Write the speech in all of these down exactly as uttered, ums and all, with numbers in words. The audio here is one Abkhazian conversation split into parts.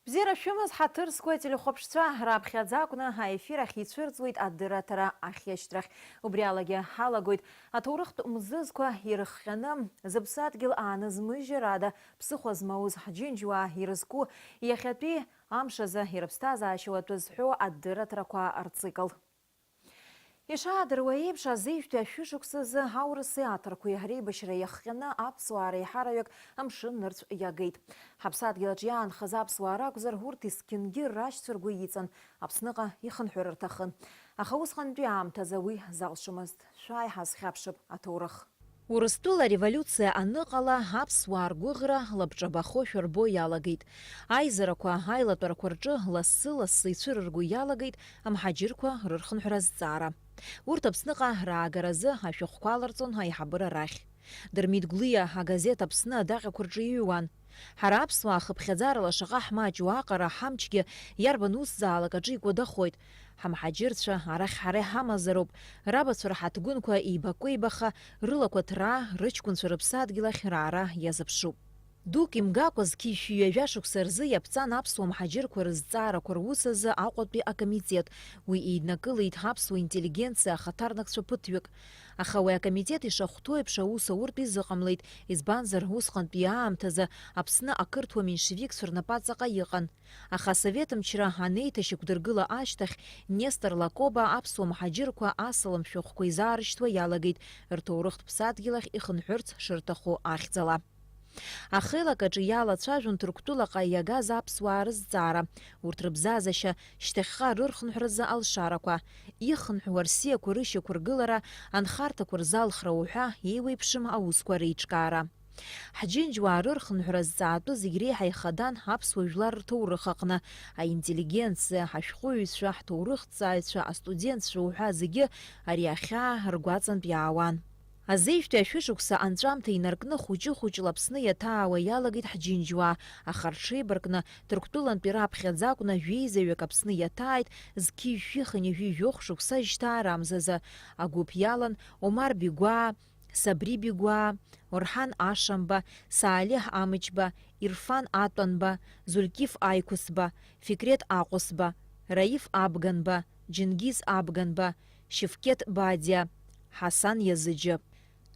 Бзиара шәымаз, ҳаҭыр зқәу ателехәаԥшцәа, раԥхьаӡа акәны аефир ахь ицәырҵуеит адырраҭара ахьиашьҭрахь. Убри алагьы ҳалагоит аҭоурыхтә мзызқәа ирыхҟьаны, зыԥсадгьыл аанызмыжьыр ада ԥсыхәа змоуз ҳџьынџьуаа ирызку иахьатәи амш азы ирыԥсҭазаашьа уаҵәы зҳәо адырраҭарақәа рцикл. Ишаадыруа еиԥш, азеижәтәи ашәышықәсазы аурыси аҭырқәеи реибашьра иахҟьаны аԥсуаа реиҳараҩык амшын нырцә иагеит. Ҳаԥсадгьыл аҿы иаанхаз аԥсуаа ракәзар, урҭ есқьынгьы рашьцәа ргәы иҵан, Аԥсныҟа ихынҳәыр рҭахын. Аха усҟантәи аамҭазы уи залшомызт. Шәааи ҳазхьаԥшып аҭоурых. Урыстәыла ареволиуциа аныҟала, аԥсуаа ргәыӷра лабҿабахошәа рбо иалагеит. Аизарақәа, аилатәарақәа рҿы лассы-лассы ицәырырго иалагеит амҳаџьырқәа рырхынҳәра азҵаара. Урҭ Аԥсныҟа раагаразы ашәҟәқәа аларҵон аиҳабыра рахь. Дырмит Гәлиа агазеҭ Аԥсны адаҟьақәа рҿы иҩуан. Ҳара аԥсуаа хыԥхьаӡарала шаҟа ҳмаҷу аҟара ҳамчгьы иарбан усзаалак аҿы икәадахоит. Ҳамҳаџьырцәа арахь ҳара иҳамазароуп, рабацәа рҳаҭгәынқәа еибакәеибаха, рылақәа ҭраа, рыҷкәынцәа рыԥсадгьыл ахь раара иазыԥшуп. Дук имгакәа зқьи жәшәи ҩажәа шықәса рзы иаԥҵан аԥсуа мҳаџьырқәа рызҵаарақәа рус азы Аҟәатәи акомитет. Уи еиднакылеит аԥсуа интеллигенциа ахаҭарнакцәа ԥыҭҩык. Аха уи акомитет ишахәҭоу еиԥш аус ауртә изыҟамлеит, избанзар, усҟантәи аамҭазы Аԥсны ақырҭуа меншевикцәа рнапаҵаҟа иҟан. Аха асовет мчра анеиҭашьақәдыргыла ашьҭахь, Нестор Лакоба аԥсуа мҳаџьырқәа асалам шәҟәқәа изаарышьҭуа иалагеит, рҭоурыхтә ԥсадгьыл ахь ихынҳәырц шырҭаху ахьӡала. Ахеилак аҿы иалацәажәон Ҭырқәтәылаҟа иагаз аԥсуаа рызҵаара, урҭ рыбзазашьа, шьҭахьҟа рырхынҳәразы алшарақәа, ихынҳәуа рсиақәа рышьақәыргылара, анхарҭақәа рзалхра уҳәа еиуеиԥшым аусқәа реиҿкаара. Ҳџьынџьуаа рырхынҳәра зҵаатәы зегь реиҳа ихадан аԥсуа жәлар рҭоурых аҟны, аинтеллигенциа, ҳашәҟәыҩҩцәа, ҳҭоурыхҭҵааҩцәа, астудентцәа уҳәа зегьы ари ахьаа ргәаҵантә иаауан. Азеижәтәи ашәышықәса анҵәамҭа инаркны хәыҷы-хәыҷла Аԥсны иаҭаауа иалагеит ҳџьынџьуаа, аха рҽеибаркны Ҭырқәтәылантәи раԥхьаӡа акәны жәеизаҩык Аԥсны иаҭааит, зқьи жәшәи хынҩажәи жәохә шықәса жьҭаарамзазы. Агәыԥ иалан Омар Бигәаа, Сабри Бигәаа, Орҳан Ашамба, Саалиҳ Амҷба, Ирфан Атәанба, Зулькиф Аиқәысба, Фикрет Аҟәысба, Раиф Абганба, Џьынгиз Абганба, Шьывкет Бадиа, Ҳасан Иазыџьы.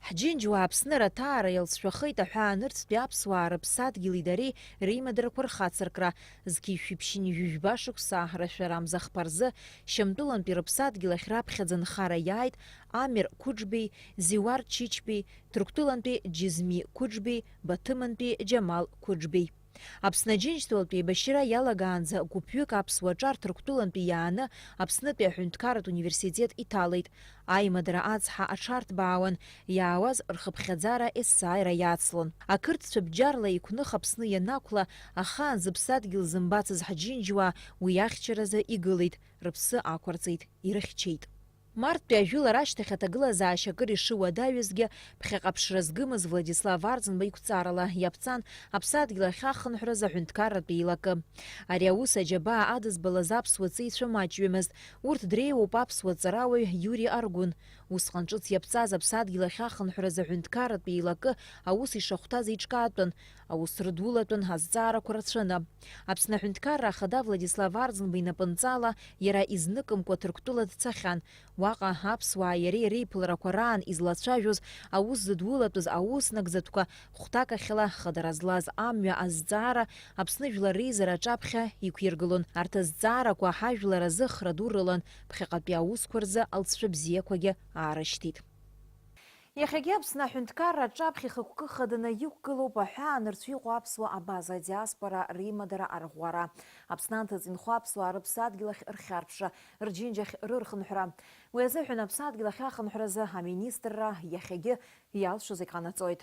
Ҳџьынџьуаа Аԥсны раҭаара иалҵшәахеит аҳәаанырцәтәи аԥсуаа рыԥсадгьыли дареи реимадарақәа рхацыркра, зқьи жәшәи ԥшьынҩажәи жәба шықәса рашәарамза хԥа рзы Шьамтәылантәи рыԥсадгьыл ахь раԥхьаӡа нхара иааит Амир Қәыџбеи, Зиуар Чичбеи, Ҭырқәтәылантәи Џьизми Қәыџбеи, Баҭымынтәи Џьамал Қәыџбеи. Аԥсны Аџьынџьтәылатә еибашьра иалагаанӡа гәыԥҩык аԥсуа ҿар Ҭырқәтәылантәи иааны Аԥснытәи аҳәынҭқарратә университет иҭалеит. Аимадара ацҳа аҽарҭбаауан, иаауаз рхыԥхьаӡара есааира иацлон. Ақырҭцәа бџьарла иқәных Аԥсны ианақәла, ахаан зыԥсадгьыл зымбацыз ҳџьынџьуаа уи ахьчаразы игылеит, рыԥсы ақәырҵеит, ирыхьчеит. Марттәи ажәылара ашьҭахь аҭагылазаашьа акыр ишыуадаҩызгьы, ԥхьаҟа ԥшра згымыз Владислав Арӡынба иқәҵарала иаԥҵан Аԥсадгьыл ахь ахынҳәразы аҳәынҭқарратә еилакы. Ари аус аџьабаа адызбалаз аԥсуа ҵеицәа маҷҩымызт. Урҭ дреиуоуп аԥсуа ҵарауаҩ Иури Аргәын. Усҟан ҿыц иаԥҵаз Аԥсадгьыл ахь ахынҳәразы аҳәынҭқарратә еилакы аус ишахәҭаз еиҿкаатәын, аус рыдулатәын азҵаарақәа рацәаны. Аԥсны Аҳәынҭқарра Ахада Владислав Арӡынба инапынҵала иара изныкымкәа Ҭырқәтәыла дцахьан. Уаҟа аԥсуаа иареи реиԥыларақәа раан излацәажәоз аус зыдулатәыз ауснагӡатәқәа хәҭакахьала хадара злаз амҩа азҵаара Аԥсны Жәлар Реизара аҿаԥхьа иқәиргылон. Арҭ азҵаарақәа ҳажәлар азы хра ду рылан, ԥхьаҟатәи аусқәа рзы алҵшәа бзиақәагьы аарышьҭит. Иахьагьы Аԥсны аҳәынҭқарра аҿаԥхьа ихықәкы хаданы иқәгылоуп аҳәаанырцә иҟоу аԥсуа абаза диаспора реимадара арӷәӷәара, Аԥсны анҭыҵ инхо аԥсуаа рыԥсадгьыл ахь рхьарԥшра, рџьынџьахь рырхынҳәра. Уи азыҳәан аԥсадгьыл ахь ахынҳәразы аминистрра иахьагьы иалшо зегь ҟанаҵоит.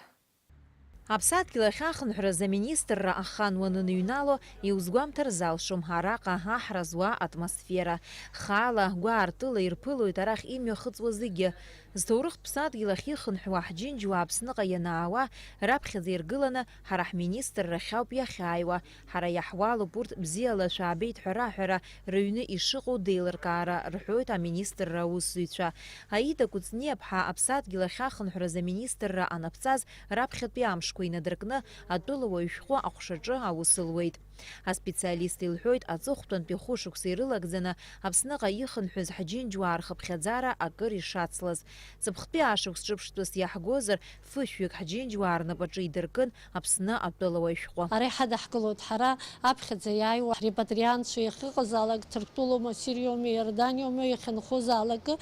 Аԥсадгьыл ахь ахынҳәразы аминистрра ахан уаныныҩнало, иузгәамҭар залшом араҟа аҳра зуа атмосфера. Хаала, гәаартыла ирԥылоит арахь имҩахыҵуа зегьы. Зҭоурыхтә ԥсадгьыл ахь ихынҳәуа ҳџьынџьуаа Аԥсныҟа ианаауа, раԥхьаӡа иргыланы ҳара ҳминистррахь ауп иахьааиуа. Ҳара иаҳуалуп урҭ бзиала шәаабеит ҳәа раҳәара, рыҩны ишыҟоу деилыркаара, рҳәоит аминистрра аусзуҩцәа. Аида Кәыҵниаԥҳа Аԥсадгьыл ахь ахынҳәразы аминистрра анаԥҵаз раԥхьатәи амшқәа инадыркны атәылауаҩ шәҟәы аҟәшаҿы аус луеит. Аспециалист илҳәоит, аҵыхәтәантәи хәышықәса ирылагӡаны Аԥсныҟа ихынҳәыз ҳџьынџьуаа рхыԥхьаӡара акыр ишацлаз. Ҵыԥхтәи ашықәс ҿырԥштәыс иаҳгозар, фышәҩык ҳџьынџьуаа рнапаҿы идыркын Аԥсны атәылауаҩ шәҟәы. Ара иҳадаҳкылоит ҳара аԥхьаӡа иааиуа ҳрепатриантцәа иахьыҟазаалак, Ҭырқәтәылоума, Сириоума, Иорданиоума иахьынхозаалакы,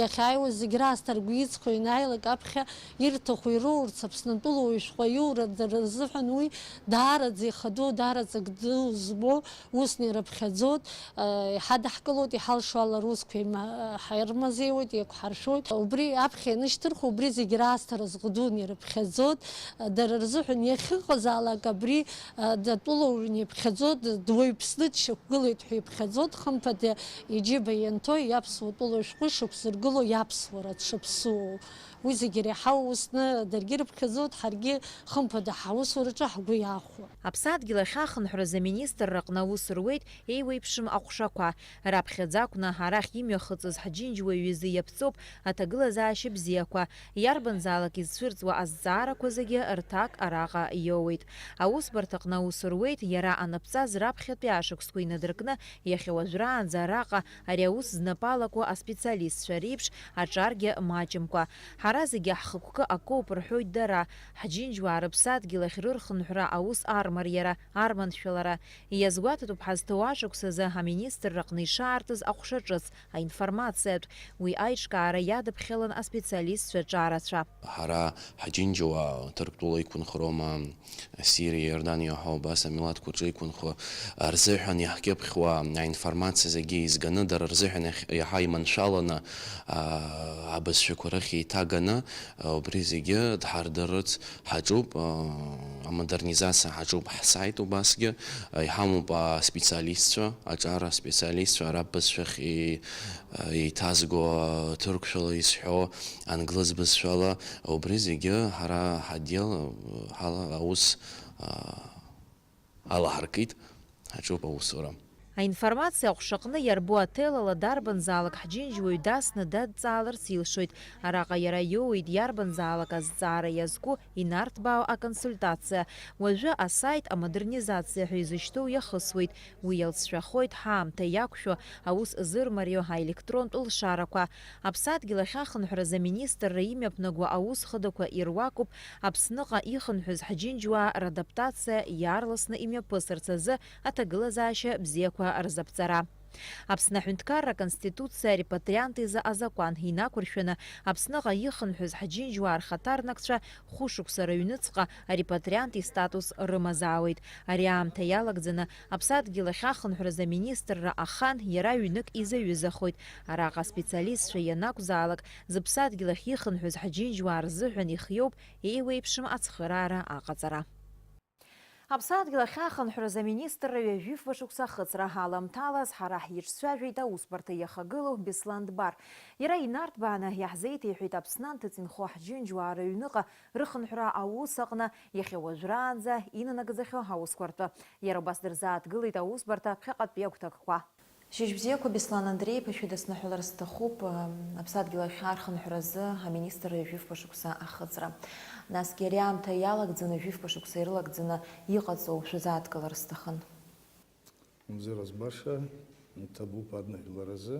иахьааиуаз зегь раасҭа ргәы иҵхо ианааилак аԥхьа ирҭаху ироурц Аԥснытәыла уаҩ шәҟәы аиура дара рзыҳәан уи даараӡа ихадоу, даараӡа ак ду змоу усны ирыԥхьаӡоит, э, иҳадаҳкылоит, иҳалшо ала русқәа еима-, ҳаирмазеиуеит, еиқәҳаршәоит. Убри аԥхьа ианышьҭырхуа, убри зегь раасҭа разҟ дуны ирыԥхьаӡоит, э, дара рзыҳәан иахьыҟазаалак абри, э, датәылоуҩны иԥхьаӡоит, дуаҩԥсны дшьақәгылеит ҳәа иԥхьаӡоит, хымԥада иџьыба ианҭои иаԥсуа тәылоу шәҟәы шықәзыргыло иаԥсуара дшаԥсуоу. Уи зегьы иреиҳау усны даргьы ирыԥхьаӡоит, ҳаргьы хымԥада ҳаусураҿы ҳгәы иахәо. Аԥсадгьыл ахь ахынҳәразы аминистрра аҟны аус руеит еиуеиԥшым аҟәшақәа. Раԥхьаӡа акәны арахь имҩахыҵыз ҳџьынџьуаҩ изы иаԥҵоуп аҭагылазаашьа бзиақәа. Иарбанзаалак изцәырҵуа азҵаарақәа зегьы рҭак араҟа иоуеит. Аусбарҭаҟны аус руеит иара анаԥҵаз раԥхьатәи ашықәсқәа инадыркны иахьа уажәраанӡа араҟа ари аус знапы алаку аспециалистцәа реиԥш аҿаргьы маҷымкәа. Ҳара зегьы ҳхықәкы акоуп, рҳәоит дара. Ҳџьынџьуаа рыԥсадгьыл ахь рырхынҳәра аус армариара, арманшәалара. Иазгәаҭатәуп ҳазҭоу ашықәсазы аминистрраҟны ишаартыз аҟәша ҿыц, аинформациатә. Уи аиҿкаара иадыԥхьалан аспециалистцәа ҿарацәа. Ҳара ҳџьынџьуаа Ҭырқәтәыла иқәынхароума, Сириа, Иорданиа ҳәа убас амилаҭқәа рҿы иқәынхо рзыҳәан иаҳкьыԥхьуа аинформациа зегьы еизганы, дара рзыҳәан иахь-, иаҳа иманшәаланы, аа, абызшәақәа рахь еиҭаганы, убри зегьы дҳардырырц ҳаҿуп, аа, амодернизациа ҳаҿуп ҳсайт убасгьы, иҳамоуп аспециалистцәа, аҿар аспециалистцәа, араб бызшәахь и-, еиҭазго, ҭырқәшәала изҳәо, англыз бызшәала, убри зегьы ҳара ҳотдел ҳала аус, аа, алаҳаркит, ҳаҿуп аусура. Аинформациа аҟәшаҟны иарбоу аҭелала дарбанзаалак ҳџьынџьуаҩ дасны дадҵааларц илшоит. Араҟа иара иоуеит иарбанзаалак азҵаара иазку инарҭбаау аконсультациа. Уажәы асайт амодернизациа ҳәа изышьҭоу иахысуеит. Уи иалҵшәахоит ҳаамҭа иақәшәо, аус зырмарио аелектронтә лшарақәа. Аԥсадгьыл ахь ахынҳәразы аминистрра имҩаԥнаго аус хыдақәа ируакуп Аԥсныҟа ихынҳәыз ҳџьынџьуаа радаптациа иаарласны имҩаԥысырц азы аҭагылазаашьа бзиақәа рзаԥҵара. Аԥсны аҳәынҭқарра Аконституциа арепатриант изы азакәан инақәыршәаны, Аԥсныҟа ихынҳәыз ҳџьынџьуаа рхаҭарнакцәа хәышықәса рыҩныҵҟа арепатриант истатус рымазаауеит. Ари аамҭа иалагӡаны Аԥсадгьыл ахь ахынҳәразы аминистрра ахан иара ҩнык изаҩызахоит. Араҟа аспециалистцәа ианакәзаалак, зыԥсадгьыл ахь ихынҳәыз ҳџьынџьуаа рзыҳәан ихиоуп еиуеиԥшым ацхыраара аҟаҵара. Аԥсадгьыл ахь ахынҳәразы аминистрра ҩажәифба шықәса ахыҵра аламҭалаз ҳара ҳиҿцәажәеит аусбарҭа иахагылоу Беслан Дбар. Иара инарҭбааны иаҳзеиҭеиҳәеит Аԥсны анҭыҵ инхо ҳџьынџьуаа рыҩныҟа рыхынҳәра аус аҟны иахьа уажәраанӡа инанагӡахьоу аусқәа ртәы. Иара убас дырзааҭгылеит аусбарҭа ԥхьаҟатәи агәҭакқәа. Шьыжь бзиақәа, Беслан Андреи-иԥа, шәыдысныҳәалар сҭахуп, ы, Аԥсадгьыл ахь архынҳәразы аминистрра жәифба шықәса ахыҵра. Насгьы ари аамҭа иалагӡаны, жәифба шықәса ирылагӡаны иҟаҵоу шәазааҭгылар сҭахын. Мзыразбаша, иҭабуп адныҳәаларазы,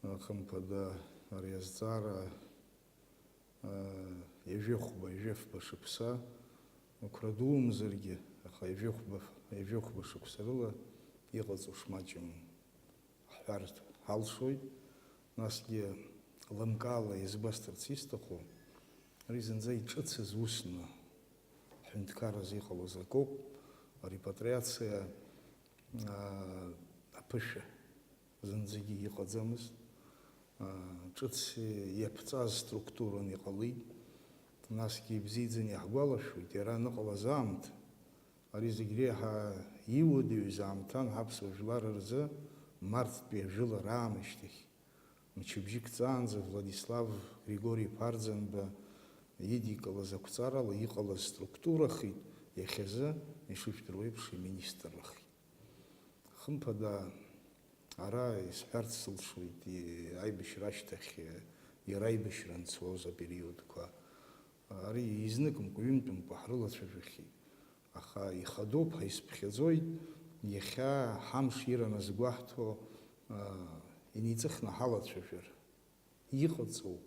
ы, хымԥада, ари азҵаара Ҩажәихәба, ҩажәифба шықәса, мықәра дуумзаргьы, аха ҩажәихәба, ҩажәихәба шықәса рыла иҟаҵоу шмаҷым ҳҳәар ҳалшоит. Насгьы лымкаала иазгәасҭарц исҭаху, ари зынӡа иҿыцыз усны ҳҳәынҭқарразы иҟалоз акоуп, арепатриациа, аа, аԥышәа зынӡагьы иҟаӡамызт. Ҿыц иаԥҵаз структуран иҟалеит. Насгьы ибзиаӡаны иаҳгәалашәоит, иара аныҟалаз аамҭа, ари зегь реиҳа иуадаҩыз аамҭан ҳаԥсуа жәлар рзы марттәи ажәылара аамышьҭахь. Мчыбжьык ҵаанӡа Владислав Григори-иԥа Арӡынба идикылаз ақәҵарала иҟалаз структурахеит, иахьазы, ишыжәдыруа еиԥш, иминистррахеит. Хымԥада, ара исҳәарц сылшоит, и-, аибашьра ашьҭахь, иара аибашьра анцоз апериодқәа, ари изныкымкәа, ҩынтәымкәа ҳрылацәажәахьеит. Аха ихадоуп ҳәа исԥхьаӡоит, иахьа ҳамш ираназгәаҳҭо, аа, инеиҵыхны ҳалацәажәар. Иҟаҵоу,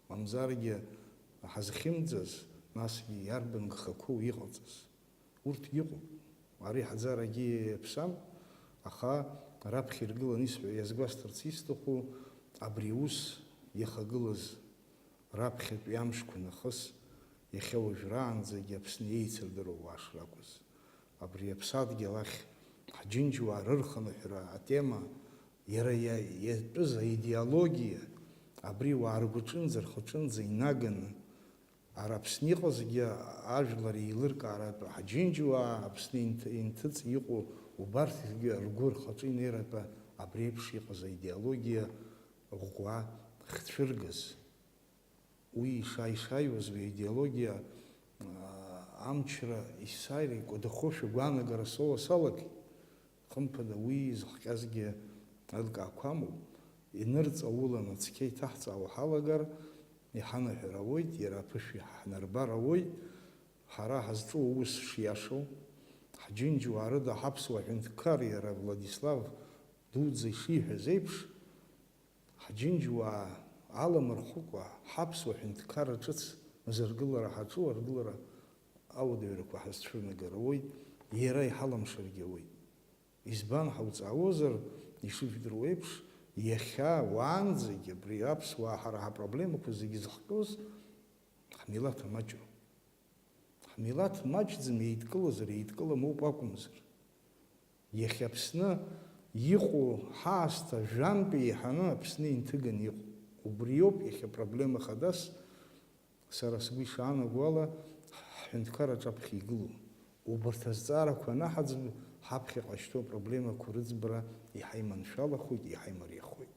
мамзаргьы ҳазхьымӡаз, насгьы иарбан гхақәоу иҟаҵаз? Урҭгьы ыҟоуп. Ари ҳаӡарагьы иаԥсам, аха раԥхьа иргыланы исҳәо, иазгәасҭарц исҭаху, абри аус иахагылаз раԥхьатәи амшқәа нахыс иахьа уажәраанӡагьы Аԥсны еицырдыруа ауаа шракәыз. Абри аԥсадгьыл ахь ҳџьынџьуаа рырхынҳәра атема, иара иа-, иатәыз аидеологиа, абри ауаа ргәаҿынӡа, рхаҿынӡа инаганы, ара Аԥсны иҟазгьы ажәлар еилыркааратәы ҳџьынџьуаа Аԥсны инҭ-, инҭыҵ иҟоу убарҭгьы ргәы рхаҿы инеиратәы абри еиԥш иҟаз аидеологиа ӷәӷәа хцәыргаз. Уи ишааи-шааиуаз уи аидеологиа, аа, амчра есааира икәадахошәа гәаанагара соуа салагеит. Хымԥада, уи изыхҟьазгьы аилкаақәа амоуп. Инырҵауланы цқьа иҭаҳҵаауа ҳалагар, иҳанаҳәар ауеит, иара аԥышәа ҳнарбар ауеит, ҳара ҳазҿу аус шиашоу, ҳџьынџьуаа рыда ҳаԥсуа ҳәынҭқар иара Владислав дуӡӡа ишиҳәаз еиԥш, ҳџьынџьуаа аламырхәыкәа, ҳаԥсуа ҳәынҭқарра ҿыц мзаргылара ҳаҿу аргылара ауадаҩрақәа ҳазцәырнагар ауеит, иара иҳалымшаргьы ауеит. Избан ҳауҵаауазар, ишыжәдыруа еиԥш, иахьа уаанӡагьы абри аԥсуаа ҳара ҳапроблемақәа зегьы зыхҟьоз ҳмилаҭ амаҷроуп. Ҳмилаҭ маҷӡам, еидкылазар, еидкыламоуп акәымзар. Иахьа Аԥсны иҟоу ҳаасҭа жәантә еиҳаны Аԥсны инҭыганы иҟоуп. Убриоуп иахьа проблема хадас, сара сгәы ишаанаго ала, ҳҳәынҭқарра аҿаԥхьа игылоу. Убарҭ азҵаарақәа анаҳаӡб, ҳаԥхьаҟа ишьҭоу апроблемақәа рыӡбара иаҳа иманшәалахоит, иаҳа имариахоит.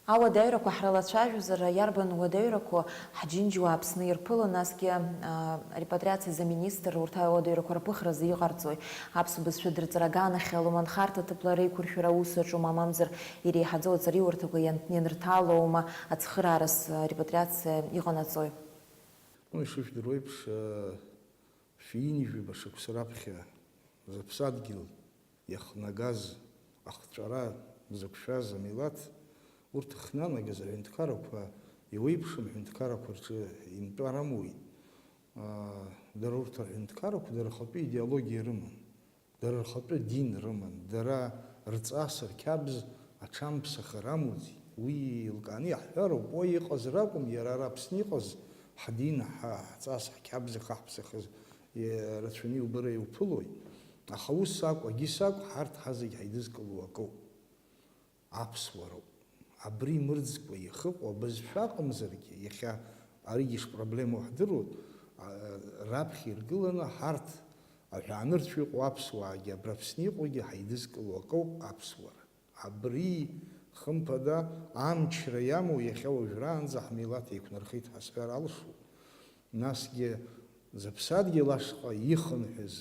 Ауадаҩрақәа ҳрылацәажәозар, иарбан уадаҩрақәоу ҳџьынџьуаа Аԥсны ирԥыло, насгьы, а, репатриациа заминистр урҭ ауадаҩрақәа рԥыхразы иҟарҵои? Аԥсуа бызшәа дырҵара аганахьалома, анхарҭа ҭыԥла реиқәыршәара аус аҿума, мамзар иреиҳаӡоу аҵариурҭақәа иан-, ианырҭалоума, ацхыраарас, а, репатриациа иҟанаҵои? Ну, ишыжәдыруа еиԥш, а, шәи ҩынҩажәаба шықәса раԥхьа зыԥсадгьыл иахнагаз ахҵәара зықәшәаз амилаҭ, урҭ ахьнанагаз аҳәынҭқаррақәа, иуеиԥшым аҳәынҭқаррақәа рҿы интәар амуит. Аа, дара урҭ аҳәынҭқаррақәа дара рхатәы идеологиа рыман, дара рхатәы дин рыман, дара рҵас, рқьабз аҽамԥсахыр амуӡеит. Уи еилкааны иаҳҳәароуп, уа иҟаз ракәым, иара ара Аԥсны иҟаз ҳдин, ҳа-, ҳҵас, ҳқьабз ахаҳԥсахыз, е, рацәаны иубара иуԥылоит. Аха ус акәу, агьыс акәу, ҳарҭ ҳазегь ҳаидызкыло акоуп. Аԥсуароуп. Абри мырӡкәа иахыҟоу абызшәа аҟамзаргьы, иахьа аригьы шпроблемоу ҳдыруеит, а, раԥхьа иргыланы ҳарҭ аҳәаанырцә иҟоу аԥсуаагьы, абра Аԥсны иҟоугьы ҳаидызкыло акоуп аԥсуара. Абри, хымԥада, амчра иамоу иахьа уажәраанӡа ҳмилаҭ еиқәнархеит ҳәа сҳәар алшоит. Насгьы зыԥсадгьыл ашҟа ихынҳәыз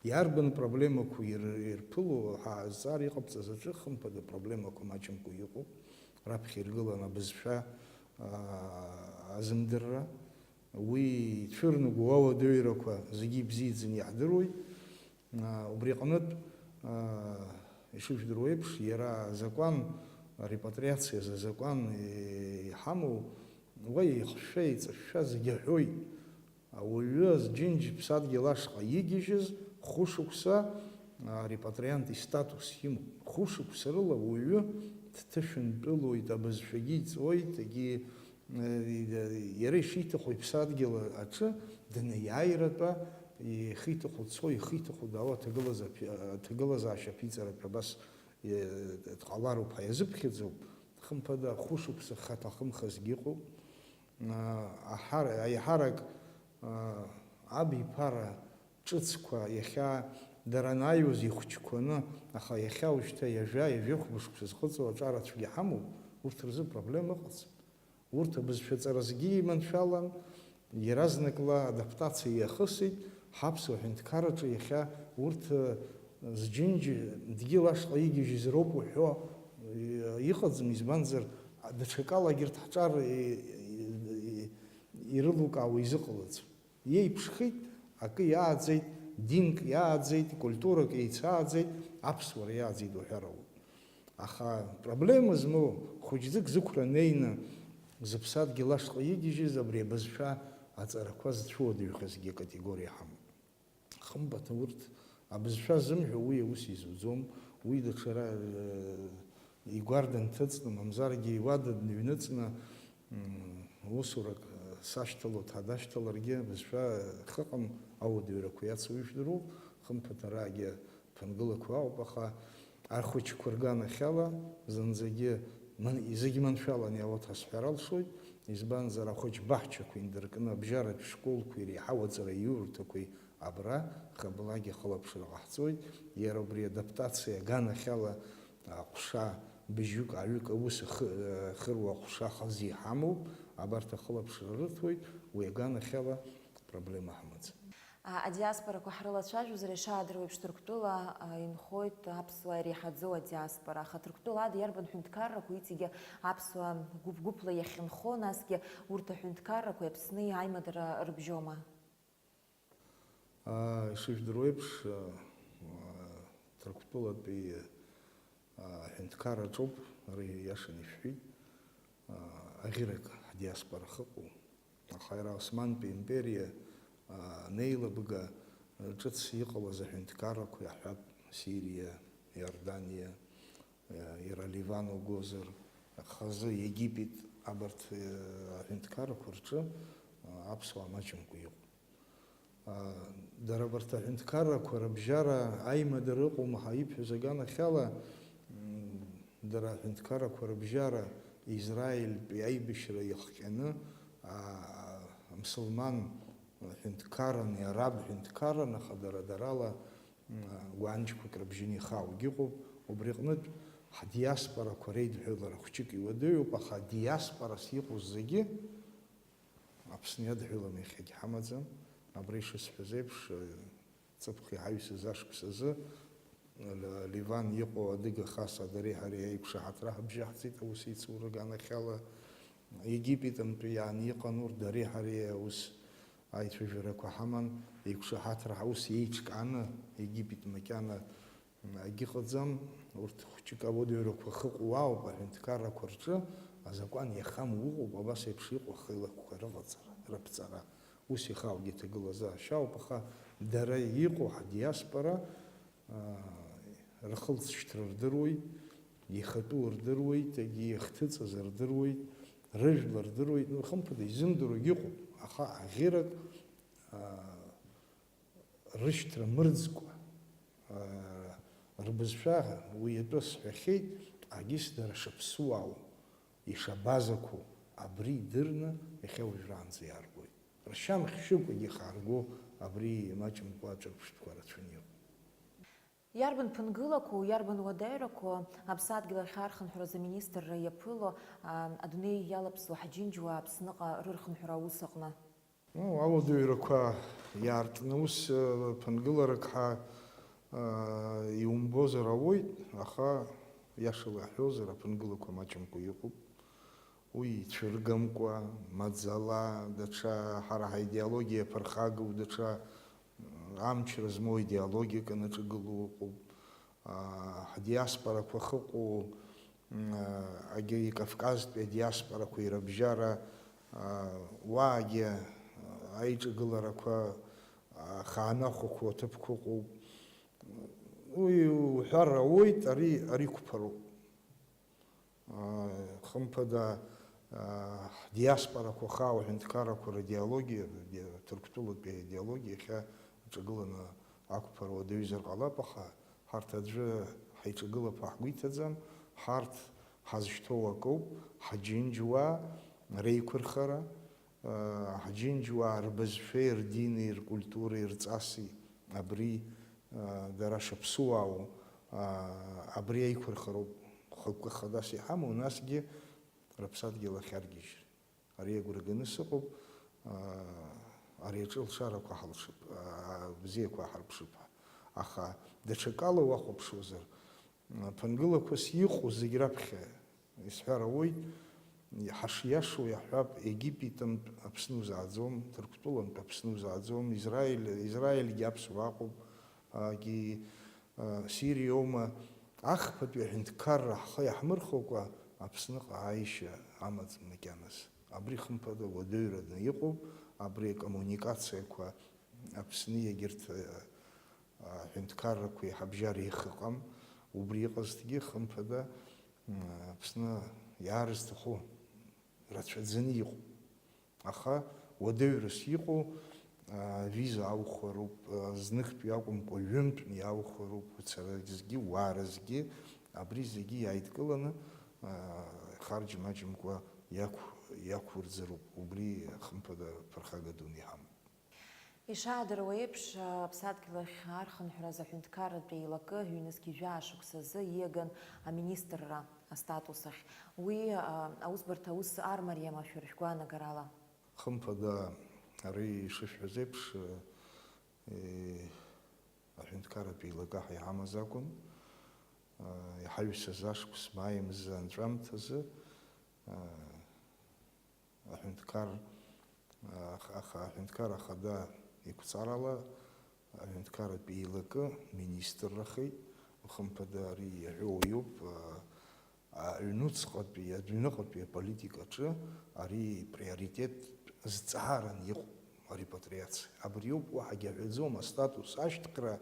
иарбан проблемақәа ир-, ирԥыло ҳәа азҵаара иҟабҵаз аҿы, хымԥада, проблемақәа маҷымкәа иҟоуп, раԥхьа иргыланы абызшәа, аа, азымдырра. Уи ицәырнаго ауадаҩрақәа зегьы ибзиаӡаны иаҳдыруеит. Аа, убри аҟнытә, аа, ишыжәдыруа еиԥш, иара азакәан, арепатриациа азы азакәан, е-, иҳамоу, уа еихшәа-еиҵышәшәа зегьы аҳәоит. Ауаҩы азџьынџь ԥсадгьыл ашҟа игьежьыз хәышықәса, аа, репатриант истатус имоуп. Хәышықәса рыла ауаҩы дҭышәынтәылоит, абызшәагьы иҵоит, егьи Иара ишиҭаху иԥсадгьыл аҿы днеиааиратәа, ихы иҭаху дцо, ихы иҭаху даауа аҭагылазаашьа-, аҭагылазаашьа аԥиҵаратә абас, е, дҟалароуп ҳәа иазыԥхьаӡоуп. Хымԥада, хәышықәса хаҭахымхазгьы ыҟоуп. А, аҳар-, аиҳарак, а, абиԥара ҿыцқәа иахьа дара анааиуаз ихәыҷқәаны, аха иахьа уажәшьҭа ҩажәа, ҩажәихәба шықәса зхыҵуа аҿарацәагьы ҳамоуп, Урҭ рзы проблема ыҟаӡам. Урҭ абызшәа ҵаразгьы иманшәалан, иаразнакла адаптациа иахысит, ҳаԥсуа ҳәынҭқарраҿы иахьа урҭ, э, зџьынџь дгьыл ашҟа игьежьыз роуп уҳәо, э, иҟаӡам, избанзар, даҽакалагьы рҭ ҳҿар, э, э, э, ирылукаауа изыҟалаӡом. Иеиԥшхеит, акы иааӡеит, динк иааӡеит, культурак еицааӡеит, аԥсуара иааӡеит уҳәар ауеит. Аха проблема змоу хәыҷӡык зықәра неины зыԥсадгьыл ашҟа игьежьыз абри абызшәа аҵарақәа зцәыуадаҩхазгьы акатегориа ҳамоуп. Хымԥада, урҭ абызшәа зымҳәо уи аус изуӡом, уи даҽа ра-, э, игәарда нҭыҵны, мамзаргьы иуада дныҩныҵны, м, усурак, э, сашьҭало, дҳадашьҭаларгьы абызшәа хыҟам, ауадаҩрақәа иацу ижәдыруоуп, хымԥада, араагьы ԥынгылақәа ауп, аха ахәыҷқәа рганахьала зынӡагьы ман-, зегь маншәалан иауа ҳәа сҳәар алшоит, избанзар, ахәыҷ баҳчақәа индыркны абжьаратә школқәеи реиҳау аҵараиурҭақәеи абра хыблагьы ахылаԥшра ҟаҳҵоит, иара убри адаптациа аганахьала аҟәша быжьҩык-ааҩык аус ахы-, ахыруа аҟәша хазы иҳамоуп, абарҭ ахылаԥшра рыҭоит, уи аганахьала проблема ҳамаӡам. А, адиаспорақәа ҳрылацәажәозар, ишаадыруа еиԥш, Ҭырқәтәыла, а, инхоит аԥсуаа иреиҳаӡоу адиаспора, аха Ҭырқәтәыла ада иарбан ҳәынҭқаррақәа иҵегьы аԥсуаа гәыԥ-гәыԥла иахьынхо, насгьы урҭ аҳәынҭқаррақәеи Аԥсни аимадара рыбжьоума? А, ишыжәдыруа еиԥш, а, Ҭырқәтәылатәи, а, аҳәынҭқарра аҿоуп, ари иашан ишәҳәеит, а, аӷьырак ҳдиаспора ахьыҟоу. Аха иара Османтәи империа, а, анеилабга, а, ҿыц иҟалаз аҳәынҭқаррақәа иаҳҳәап, Сириа, Иорданиа, а, иара Ливан угозар, хазы Египет, абарҭ, а, аҳәынҭқаррақәа рҿы, а, аԥсуаа маҷымкәа иҟоуп. А, дара абарҭ аҳәынҭқаррақәа рыбжьара аимадара ыҟоума ҳәа ибҳәаз аганахьала, м, дара аҳәынҭқаррақәа рыбжьара Израильтәи аибашьра иахҟьаны, а, амсылман ҳәынҭқарран, иараб ҳәынҭқарран, аха дара-дарала, м, гәаанџьқәак рыбжьаны ихааугьы ыҟоуп. Убри аҟнытә, ҳдиаспорақәа реидҳәалара хәҷык иуадаҩуп, аха диаспорас иҟоу зегьы Аԥсны иадҳәалам, иахьагь ҳамаӡам. Абра ишысҳәаз еиԥш, ҵыԥх иҳаҩсыз ашықәсазы, Л-, Ливан иҟоу адыга хаса дареи ҳареи аиқәшаҳаҭра ҳбжьаҳҵеит аус еицурган ахьала. Египетынтәи иааны иҟан урҭ, дареи ҳареи аус аицәажәарақәа ҳаман, еиқәшаҳаҭра ҳаус еиҿкааны, Египет макьана Агьыҟаӡам, урҭ хәҷык ауадаҩрақәа ахьыҟоу ауп, аҳәынҭқаррақәа рҿы азакәан иахамоу ыҟоуп, абас еиԥш иҟоу ахеилакқәа рыҟаҵара, рыԥҵара. Ус ихааугьы аҭагылазаашьа ауп, аха дара иҟоу ҳадиаспора, аа, рхылҵшьҭра рдыруеит, ихатәу рдыруеит, егьи иахҭыҵыз рдыруеит, рыжәла рдыруеит, ну, хымԥада, изымдыруагьы ыҟоуп, аха аӷьырак, аа, рышьҭра мырӡкәа, аа, рбызшәа уи атәы сҳәахьеит, агьыс дара шаԥсуаау, ишабазақәоу абри идырны иахьа уажәраанӡа иааргоит. Ршьамхь шьыкәагьы ихаарго абри маҷымкәа аҿырԥштәқәа рацәаны иҟоуп. Иарбан ԥынгылақәоу, иарбан уадаҩрақәоу аԥсадгьыл ахь архынҳәразы аминистрра иаԥыло, аа, адунеи иалаԥсоу ҳџьынџьуаа Аԥсныҟа рырхынҳәра аус аҟны? Ну, ауадаҩрақәа иаартны ус, э, ԥынгыларак ҳа, э, иумбозар ауеит, аха, иашала иаҳҳәозар, аԥынгылақәа маҷымкәа иҟоуп. Уи ицәыргамкәа, маӡала, даҽа, ҳара ҳаидеологиа ԥырхагоу, даҽа, м, амчра змоу идеологиак анаҿагылоу ыҟоуп. Аа, ҳдиаспорақәа ахьыҟоу, м, агьи Кавказтәи адиаспорақәа ирыбжьара, аа, уаагьы, аа, аиҿагыларақәа, аа, ахаанахәақәоу аҭыԥқәа ыҟоуп. Уи уҳәар ауеит, ари, ари қәԥароуп. Аа, хымԥада, аа, ҳдиаспорақәа хаау аҳәынҭқаррақәа ридеологиа, ди-, Ҭырқәтәылатәи аидеологиа иахьа аҿагыланы ақәԥара уадаҩзар ҟалап, аха ҳарҭ аӡәы ҳаиҿагылап ҳәа ҳгәы иҭаӡам, ҳарҭ ҳазшьҭоу акоуп, ҳџьынџьуаа реиқәырхара, ҳџьынџьуаа рбызшәеи рдини ркультуреи рҵаси абри, дара шаԥсуаау, абри аиқәырхароуп хықәкы хадас иҳамоу, насгьы рыԥсадгьыл ахь аргьежьра. Ари агәра ганы сыҟоуп, аа, ари аҿы алшарақәа ҳалшып, аа, бзиақәа ҳарԥшып ҳәа. Аха даҽакала уахәаԥшуазар, ԥынгылақәас иҟоу зегь раԥхьа исҳәар ауеит, ҳашиашоу иаҳҳәап, Египетынтә Аԥсны узааӡом, Ҭырқәтәылантә Аԥсны узааӡом, Израиль, Израильгьы аԥсуа аҟоуп, агьи, а, Сириоума, ахԥатәи аҳәынҭқарра ҳхы иаҳмырхыкәа Аԥсныҟа ааишьа амаӡам макьаназ. Абри хымԥада уадаҩраны иҟоуп, абри акоммуникациақәа Аԥсни егьырҭ, а, аҳәынҭқаррақәеи ҳабжьара ихыҟам, убри иҟазҭгьы, хымԥада, м, Аԥсны иаарызҭаху рацәаӡаны иҟоуп. Аха уадаҩрас иҟоу, а, виза аухәароуп, а, зныктәи акәымкәа, ҩынтәны иаухәароуп, уцаразгьы, уааразгьы, абри зегьы иааидкыланы, а, харџьмаџьымкәа иақә-, иақәурӡыроуп, убри, хымԥада, ԥырхага дуны иҳамоуп. Ишаадыруа еиԥш, аԥсадгьыл ахь архынҳәразы аҳәынҭқарратә еилакы ҩнызқь жәаа шықәсазы ииаган аминистрра астатус ахь. Уи, а, аусбарҭа аус армариама шәара шәгәаанагарала? Хымԥада, ари ишышәҳәаз еиԥш, е, аҳәынҭқарратә еилакы ҳәа иҳамаз акәын, а, иҳаҩсыз ашықәс мааи мза анҵәамҭазы, а, Аҳәынҭқар, аха, аха аҳәынҭқар ахада иқәҵарала аҳәынҭқарратә еилакы министррахеит, хымԥада ари иаҳәо уаҩуп, а, аҩнуҵҟатәи, адәныҟатәи аполитикаҿы ари приоритет зҵааран иҟоуп арепатриациа. Абриоуп, уаҳагьы аҳәаӡом, астатус ашьҭкра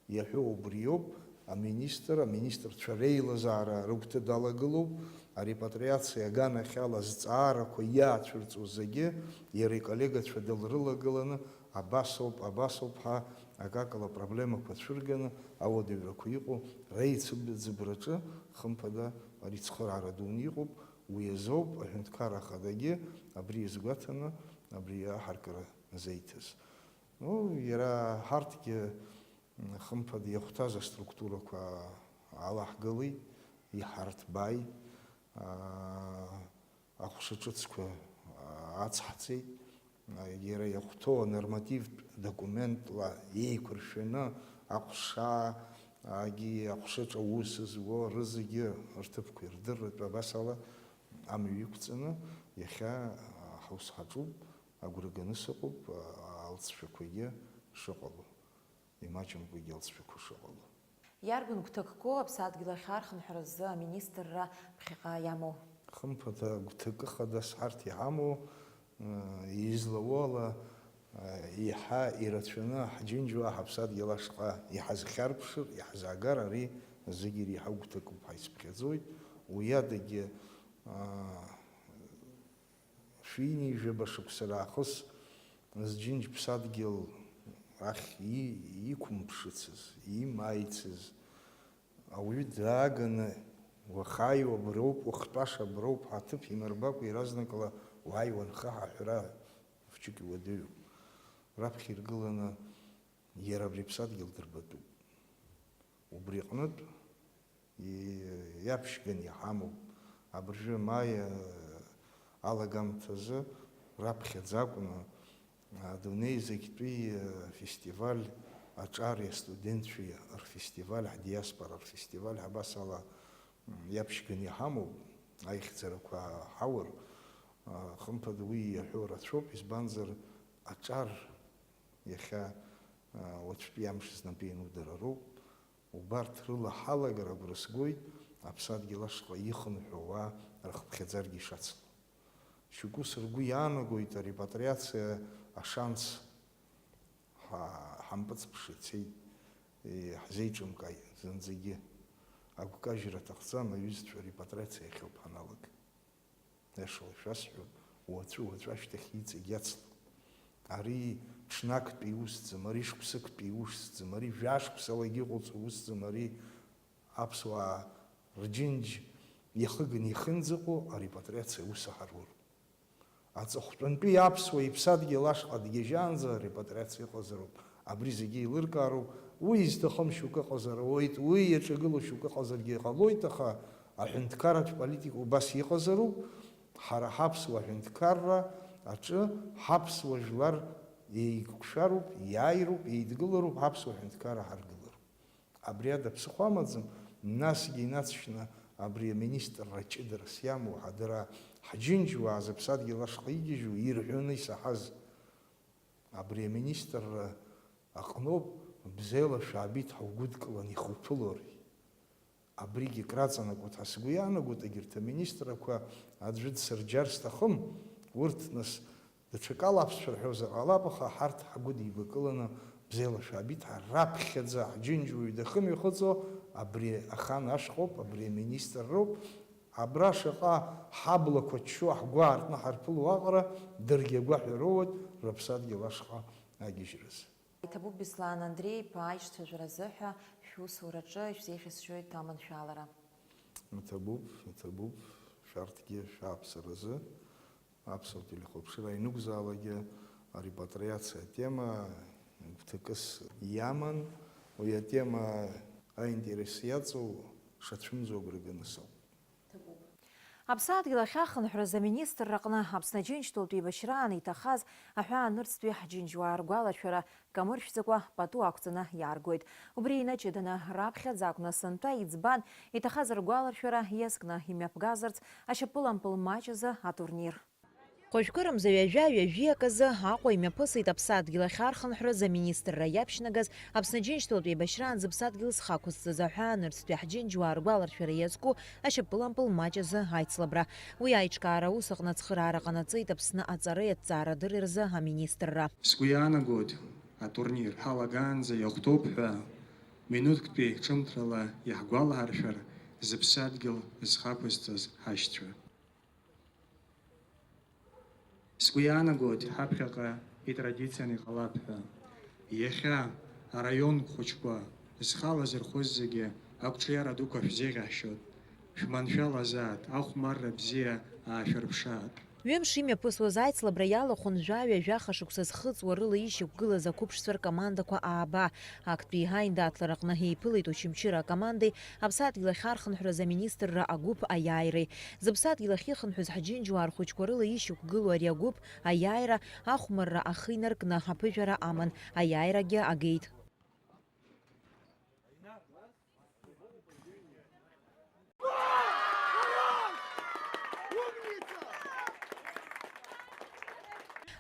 Иаҳәо убриоуп, аминистр, аминистрцәа реилазаара рыгәҭа далагылоуп, арепатриациа аганахьала зҵаарақәа иаацәырҵуа зегьы иара иколлегацәа дылрылагыланы, абасоуп, абасоуп ҳәа акакала апроблемақәа цәырганы, ауадаҩрақәа иҟоу реицыб-, ӡыбраҿы, хымԥада, ари цхыраара дуны иҟоуп, уи азоуп аҳәынҭқар ахадагьы абри иазгәаҭаны абри аҳаркыра зеиҭаз. Ну, иара ҳарҭгьы Хымԥада, иахәҭаз аструктурақәа алаҳгалеит, иҳарҭбааит, аа, аҟәша ҿыцқәа, аа, ацҳҵеит, иара иахәҭоу анормативтә документла еиқәыршәаны аҟәша, агьи аҟәшаҿ аус зуа рызегьы рҭыԥқәа ирдырратәы абасала амҩа иқәҵаны иахьа, аа, ҳаус ҳаҿуп, агәра ганы сыҟоуп, аа, алҵшәақәагьы шыҟало. Имаҷымкәагьы алҵшәақәа шыҟало. Иарбан гәҭакқәоу аԥсадгьыл ахь архынҳәразы аминистрра ԥхьаҟа иамоу? Хымԥада, гәҭакы хадас ҳарҭ иҳамоу, э, излауала, э, еиҳа ирацәаны ҳџьынџьуаа ҳаԥсадгьыл ашҟа иҳазхьарԥшыр, иҳазаагар ари зегьы иреиҳау гәҭакуп ҳәа исыԥхьаӡоит. Уи адагьы, э, Шәини жәаба шықәса раахыс зџьынџь ԥсадгьыл ахь и-, иқәымԥшыцыз, имааицыз ауаҩы дааганы, уахааиуа аброуп, уахтәаша аброуп ҳәа аҭыԥ имырбакәа иаразнакала уааи уанха ҳәа аҳәара хәҷык иуадаҩуп. Раԥхьа иргыланы иара абри аԥсадгьыл дырбатәуп. Убри аҟнытә, и-, иаԥшьганы иҳамоуп. Абыржәы маи, э, алагамҭазы раԥхьаӡа акәны, адунеи зегьтәи, э, фестиваль аҿари астудентцәеи рфестиваль, ҳдиаспора рфестиваль, абас ала, м, иаԥшьганы иҳамоуп, аихьӡарақәа ҳаур, а, хымԥада уи иаҳәо рацәоуп, избанзар, аҿар иахьа, а, уаҵәтәи амш знапы ианударароуп. Убарҭ рыла ҳалагар агәра згоит, аԥсадгьыл ашҟа ихынҳәуа ауаа рыхԥхьаӡарагьы ишацло. Шьоукы ргәы иаанагоит арепатриациа ашанс ҳа-, ҳампыҵԥша ицеит, е, ҳзеиҿымкааит зынӡагьы. Агәкажьра аҭахӡам, аҩызцәа, арепатриациа иахьоуп ҳаналага. Иашала шәасҳәап, уаҵәы-уаҵәы ашьҭахь иҵегь иацлон. Ари ҽнактәи усӡам, ари шықәсыктәи усӡам, ари жәашықәсалагьы иҟоуҵо усӡам, ари аԥсуаа рџьынџь иахыганы ихынӡаҟоу арепатриациа аус аҳаруроуп. Аҵыхәтәантәи аԥсуа иԥсадгьыл ашҟа дгьежьаанӡа арепатриациа ыҟазароуп. Абри зегьы еилыркаароуп. Уи изҭахым шьоукы ыҟазар ауеит, уи иаҿагылоу шьоукы ыҟазаргьы ҟалоит, аха аҳәынҭқарратә политика убас иҟазароуп. Ҳара ҳаԥсуа ҳәынҭқарра аҿы ҳаԥсуа жәлар еиқәшәароуп, иааироуп, еидгылароуп, ҳаԥсуа ҳәынҭқарра ҳаргылароуп. Абри ада ԥсыхәа амаӡам, насгьы инацшьны абри аминистрра ҷыдарас иамоу ҳадара, ҳџьынџьуаа зыԥсадгьыл ашҟа игьежьу ирҳәоны исаҳаз. Абри аминистрра аҟноуп бзиала шәаабеит ҳаугәыдкыланы ихуԥыло ари. Абригьы краҵанакуеит ҳәа сгәы иаанагоит, егьырҭ аминистррақәа аӡәы дсырџьар сҭахым, урҭ нас даҽакала аԥсшәа рҳәозар ҟалап, аха ҳарҭ ҳгәыдибакыланы бзиала шәаабеит ҳәа раԥхьаӡа ҳџьынџьуаҩ дахымҩахыҵуа абри ахан ашҟоуп, абри аминистрроуп, абра шаҟа ҳаблақәа ччо ҳгәы аартны ҳарԥыло аҟара даргьы агәаҳәа роуеит рыԥсадгьыл ашҟа агьежьразы. Иҭабуп, Беслан Андреи-иԥа, аишьцәажәаразы ҳәа шәусураҿы ишәзеиӷьасшьоит аманшәалара. Иҭабуп, иҭабуп, шәарҭгьы шәааԥсаразы. Аԥсуа телехәаԥшра ианықәзаалакгьы арепатриациа атема гәҭакыс иаман, уи атема аинтерес иаҵоу шацәымӡо агәра ганы сауп. Аԥсадгьыл ахьахынҳәраз аминистрраҟны Аԥсны Аџьынџьтәылатә еибашьраан иҭахаз аҳәаанырцәтәи ҳџьынџьуаа ргәаларшәара камыршәӡакәа пату ақәҵаны иааргоит. Убри инаҷыданы, раԥхьаӡа акәны сынтәа иӡбан, иҭахаз ргәаларшәара иазкны имҩаԥгазарц ашьапылампыл маҷ азы атурнир. Хәажәкырымза ҩажәа, ҩажәи аказы Аҟәа имҩаԥысит Аԥсадгьыл ахьархынҳәраз аминистрра иаԥшьнагаз Аԥсны Џьынџьтәылатә еибашьраан зыԥсадгьыл зхы ақәызҵаз аҳәаанырцәтәи ҳџьынџьуаа ргәаларшәара иазку ашьапылампыл маҷ азы аицлабра. Уи аиҿкаара аус аҟны ацхыраара ҟанаҵеит Аԥсны аҵареи аҭҵаарадырреи рзы аминистрра. Сгәы иаанагоит, атурнир ҳалагаанӡа иахәҭоуп ҳәа, минуҭктәи ҿымҭрала иаҳгәалаҳаршәар зыԥсадгьыл зхы ақәызҵаз ҳашьцәа. Сгәы иаанагоит, ҳаԥхьаҟа итрадицианы иҟалап ҳәа. Иахьа араион хәыҷқәа зхала зырхәыз зегьы ақәҿиара дуқәа шәзеиӷьаҳшьоит. Шәманшәалазаат, ахәмарра бзиа аашәырԥшаат. Ҩымш имҩаԥысуаз аицлабра иалахәын жәаҩа-жәаха шықәса зхыҵуа рыла ишьақәгылаз ақәыԥшцәа ркомандақәа ааба. Актәи аиндаҭлараҟны еиԥылеит Очамчыра акомандеи Аԥсадгьыл ахьархынҳәраз аминистрра агәыԥ аиааиреи. Зыԥсадгьыл ахьыхынҳәыз ҳџьынџьуаа рхәыҷқәа рыла ишьақәгылоу ари агәыԥ аиааира ахәмарра ахы инаркны аԥыжәара аман, аиааирагьы агеит.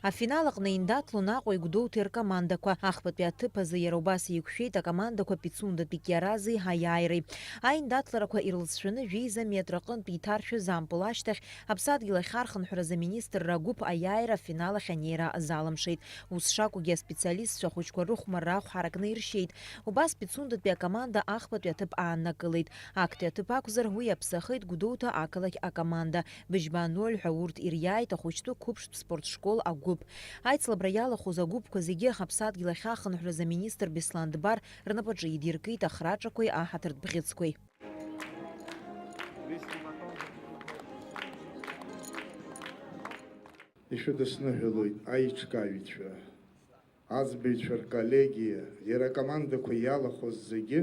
Афинал аҟны индаҭлон Аҟәеи Гәдоуҭеи ркомандақәа. Ахԥатәи аҭыԥ азы иара убас еиқәшәеит акомандақәа Пицундатәи Кьарази аиааиреи. Аиндаҭларақәа ирлыҵшәаны жәеиза метр аҟынтә иҭаршәыз ампыл ашьҭахь Аԥсадгьыл ахьархынҳәраз аминистрра агәыԥ аиааира афинал ахь анеира залымшеит. Ус шакәугьы, аспециалистцәа ахәыҷқәа рыхәмарра ахә ҳаракны иршьеит. Убас Пицундатәи акоманда ахԥатәи аҭыԥ ааннакылеит. Актәи аҭыԥ акәзар, уи иаԥсахеит Гәдоуҭа ақалақь акоманда. Быжьба ноль ҳәа урҭ ириааит ахәыҷтәы қәыԥштә спорт школ агәыԥ. Аицлабра иалахәыз агәыԥқәа зегьы Аԥсадгьыл ахьахынҳәраз аминистр Беслан Дбар рнапаҿы идиркит ахраҿақәеи аҳаҭыртә бӷьыцқәеи. Ишәыдысныҳәалоит аиҿкааҩцәа, аӡбаҩцәа рколлегиа, иара акомандақәа иалахәыз зегьы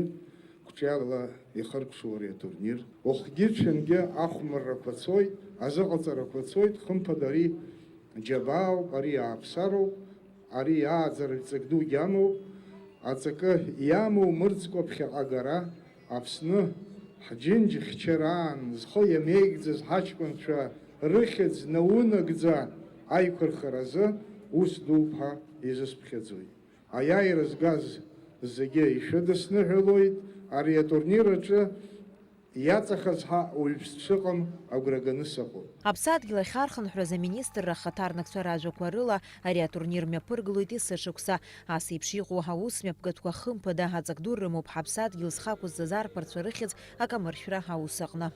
қәҿиарала ихыркәшоу ари атурнир. Уахгьы-ҽынгьы ахәмаррақәа цоит, азыҟаҵарақәа цоит, хымԥада ари џьабаауп, ари ааԥсароуп, ари ааӡаратә ҵак дугьы амоуп, аҵакы иамоу мырӡкәа ԥхьаҟа агара, Аԥсны ҳџьынџьхьчараан зхы иамеигӡаз ҳаҷкәынцәа рыхьӡ наунагӡа аиқәырхаразы ус дууп ҳәа изысԥхьаӡоит. Аиааира згаз зегьы ишәыдысныҳәалоит, ари атурнир аҿы иаҵахаз ҳәа уаҩԥс дшыҟам агәра ганы сыҟоуп. Аԥсадгьыл ахьархынҳәраз аминистрра ахаҭарнакцәа ражәақәа рыла, ари атурнир мҩаԥыргылоит есышықәса. Ас еиԥш иҟоу аус мҩаԥгатәқәа хымԥада аҵак ду рымоуп ҳаԥсадгьыл зхы ақәызҵаз арԥарцәа рыхьӡ акамыршәра аус аҟны.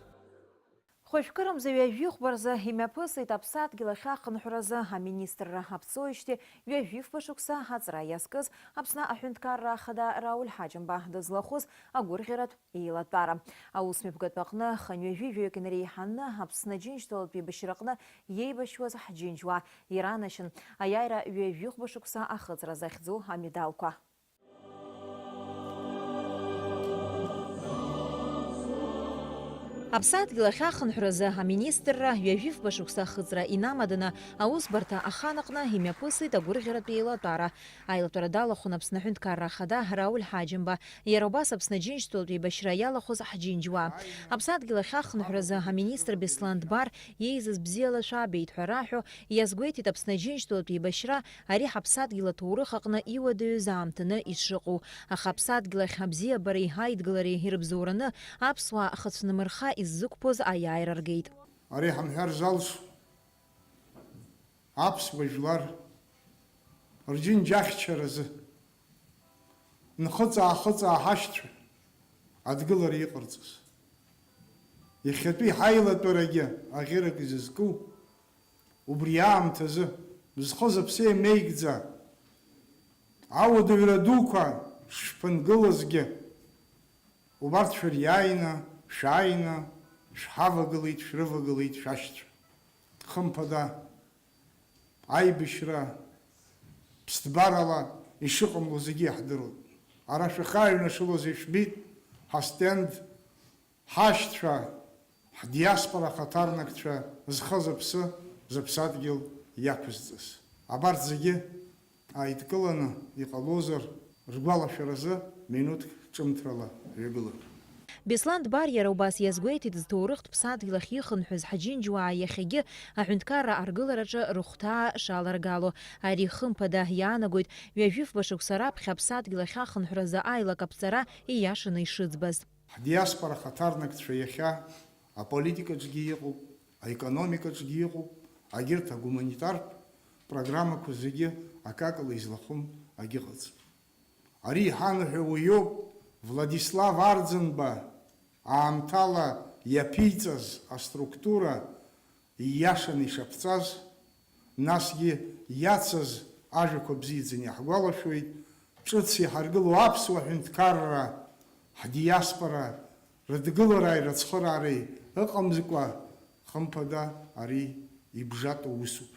Хәажәкырымза ҩажәихәба рзы имҩаԥысит аԥсадгьыл ахьахынҳәразы аминистрра аԥҵоижьҭеи ҩажәифба шықәса аҵра иазкыз Аԥсны аҳәынҭқарра ахада Рауль Ҳаџьымба дызлахәыз агәырӷьаратә еилатәара. Аус мҩаԥгатәы аҟны хынҩажәи жәаҩык инареиҳаны Аԥсны Аџьынџьтәылатә еибашьраҟны иеибашьуаз ҳџьынџьуаа иранашьан аиааира ҩажәихәба шықәса ахыҵра захьӡу амедалқәа. Аԥсадгьыл ахь ахынҳәразы аминистрра ҩажәифба шықәса ахыҵра инамаданы аусбарҭа ахан аҟны имҩаԥысит агәырӷьаратә еилатәара. Аилатәара далахәын Аԥсны Аҳәынҭқарра Ахада Рауль Ҳаџьымба, иара убас Аԥсны Аџьынџьтәылатә еибашьра иалахәыз ҳџьынџьуаа. Аԥсадгьыл ахь ахынҳәразы аминистр Беслан Дбар еизаз бзиала шәабеит ҳәа раҳәо иазгәеиҭеит Аԥсны Аџьынџьтәылатә еибашьра ари ҳаԥсадгьыл аҭоурых аҟны иуадаҩыз аамҭаны ишыҟоу, аха аԥсадгьыл ахь абзиабареи аидгылареи ирыбзоураны аԥсуаа хыцәнымырха иззықәԥоз аиааира ргеит. Ари ҳамҳәар залшо аԥсуа жәлар рџьынџьахьчаразы нхыҵ-аахыҵаа ҳашьцәа адгылара иҟарҵаз. Иахьатәи ҳаилатәарагьы аӷьырак изызку убри аамҭазы зхы-зыԥсы иамеигӡа ауадаҩра дуқәа шшәԥынгылазгьы, убарҭ шәыриааины, шәааины шәҳавагылеит, шәрывагылеит шәашьцәа. Хымԥада, аибашьра ԥсҭбарала ишыҟамло зегьы иаҳдыруеит. Ара шәахьааҩнашылоз ишәбеит ҳастенд, ҳашьцәа, ҳдиаспора ахаҭарнакцәа зхы-зыԥсы зыԥсадгьыл иақәызҵаз. Абарҭ зегьы ааидкыланы иҟалозар, ргәалашәаразы минуҭк ҿымҭрала ҩагылан. Беслан Дбар иара убас иазгәеиҭеит, зҭоурыхтә ԥсадгьыл ахь ихынҳәыз ҳџьынџьуаа иахьагьы аҳәынҭқарра аргылараҿы рыхәҭаа шаларгало. Ари, хымԥада, иаанагоит, ҩажәифба шықәса раԥхьа аԥсадгьыл ахь ахынҳәразы аилак аԥҵара ииашаны ишыӡбаз. Ҳдиаспора хаҭарнакцәа иахьа аполитикаҿгьы иҟоуп, аекономикаҿгьы иҟоуп, агьырҭ агуманитартә программақәа зегьы акакала излахәым агьыҟаӡам. Ари иҳанаҳәо уиоуп, Владислав Арӡынба аамҭала иаԥиҵаз аструктура ииашаны ишаԥҵаз, насгьы иацыз ажәақәа бзиаӡаны иаҳгәалашәоит, ҿыц иҳаргылоу аԥсуа ҳәынҭқарра, ҳдиаспора рыдгылареи рыцхыраареи ыҟамкәа, хымԥада, ари ибжатәу усуп.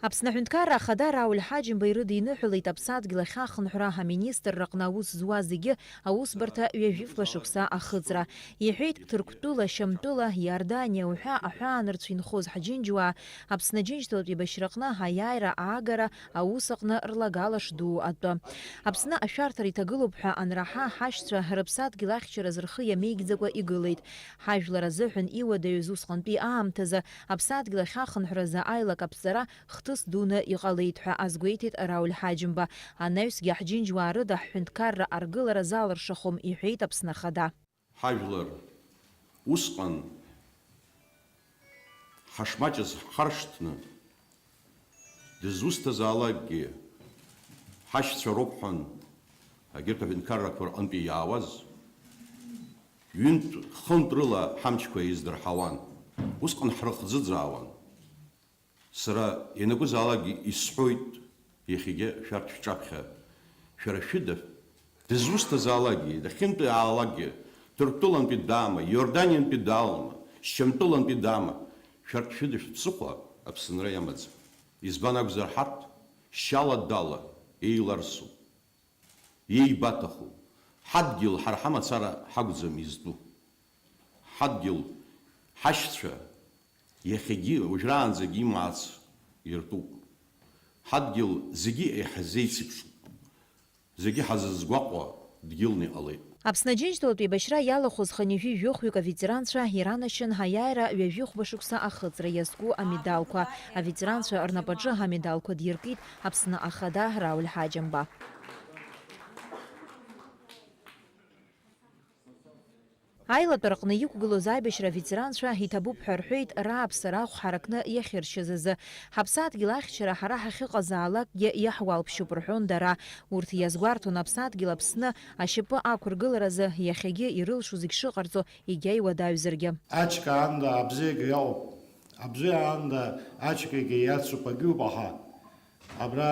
Аԥсны Аҳәынҭқарра Ахада Рауль Ҳаџьымба ирыдиныҳәалеит Аԥсадгьыл ахь ахынҳәра аминистрра аҟны аус зуа зегьы аусбарҭа ҩажәифба шықәса ахыҵра. Иҳәеит, Ҭырқәтәыла, Шьамтәыла, Иорданиа уҳәа аҳәаанырцә инхоз ҳџьынџьуаа Аԥсны Аџьынџьтәылатә еибашьраҟны аиааира аагара аус аҟны рлагала шдуу атәы. Аԥсны ашәарҭара иҭагылоуп ҳәа анраҳа, ҳашьцәа рыԥсадгьыл ахьчараз рхы иамеигӡакәа игылеит. Ҳажәлар азыҳәан иуадаҩыз усҟантәи аамҭазы аԥсадгьыл ахь ахынҳәразы аилак аԥҵара хҭыс дуны иҟалеит ҳәа азгәеиҭеит Рауль Ҳаџьымба. Анаҩсгьы ҳџьынџьуаа рыда ҳҳәынҭқарра аргылара залыршахом, иҳәеит Аԥсны Ахада. Ҳажәлар усҟан ҳашмаҷыз ҳхаршҭны, дызусҭазаалакгьы ҳашьцәа роуп ҳәан, егьырҭ аҳәынҭқаррақәа рҟынтәи иаауаз, ҩынтә-хынтә рыла ҳамчқәа еиздырҳауан, усҟан ҳрыхӡыӡаауан. Сара ианакәызаалакгьы исҳәоит, иахьагьы шәарҭ шәҿаԥхьа, шәара шәыда, дызусҭазаалакгьы, дахьынтәаалакгьы, Ҭырқәтәылантәи даама, Иорданиантәи даалама, Шьамтәылантәи даама, шәарҭ шәыда шәыԥсыхәа Аԥсынра иамаӡам. Избан акәзар, ҳарҭ шьала-дала еиларсуп. Иеибаҭаху, ҳадгьыл ҳара ҳамацара ҳакәӡам изтәу. Ҳадгьыл, ҳашьцәа, иахьагьы, уажәраанӡагьы имаац иртәуп. Ҳадгьыл зегьы иҳазеициԥшуп. Зегьы ҳазызгәаҟуа дгьылны иҟалеит. Аԥсны Аџьынџьтәылатә еибашьра иалахәыз хынҩажәи жәохәҩык аветеранцәа иранашьан аиааира ҩажәихәба шықәса ахыҵра иазку амедалқәа. Аветеранцәа рнапаҿы амедалқәа диркит Аԥсны Ахада Рауль Ҳаџьымба. Аилатәараҟны иқәгылоз аибашьра аветеранцәа иҭабуп ҳәа рҳәеит, рааԥсара ахә ҳаракны иахьыршьыз азы. Ҳаԥсадгьыл ахьчара ҳара ҳахьыҟазаалакгьы иаҳуалԥшьоуп рҳәон дара. Урҭ иазгәарҭон Аԥсадгьыл Аԥсны ашьапы ақәыргыларазы иахьагьы ирылшо зегь шыҟарҵо, егьа иуадаҩзаргьы. Аҷкәын аанда абзиагьы иоуп, абзиа аанда аҷкәынгьы иацуп, агьиуп, аха абра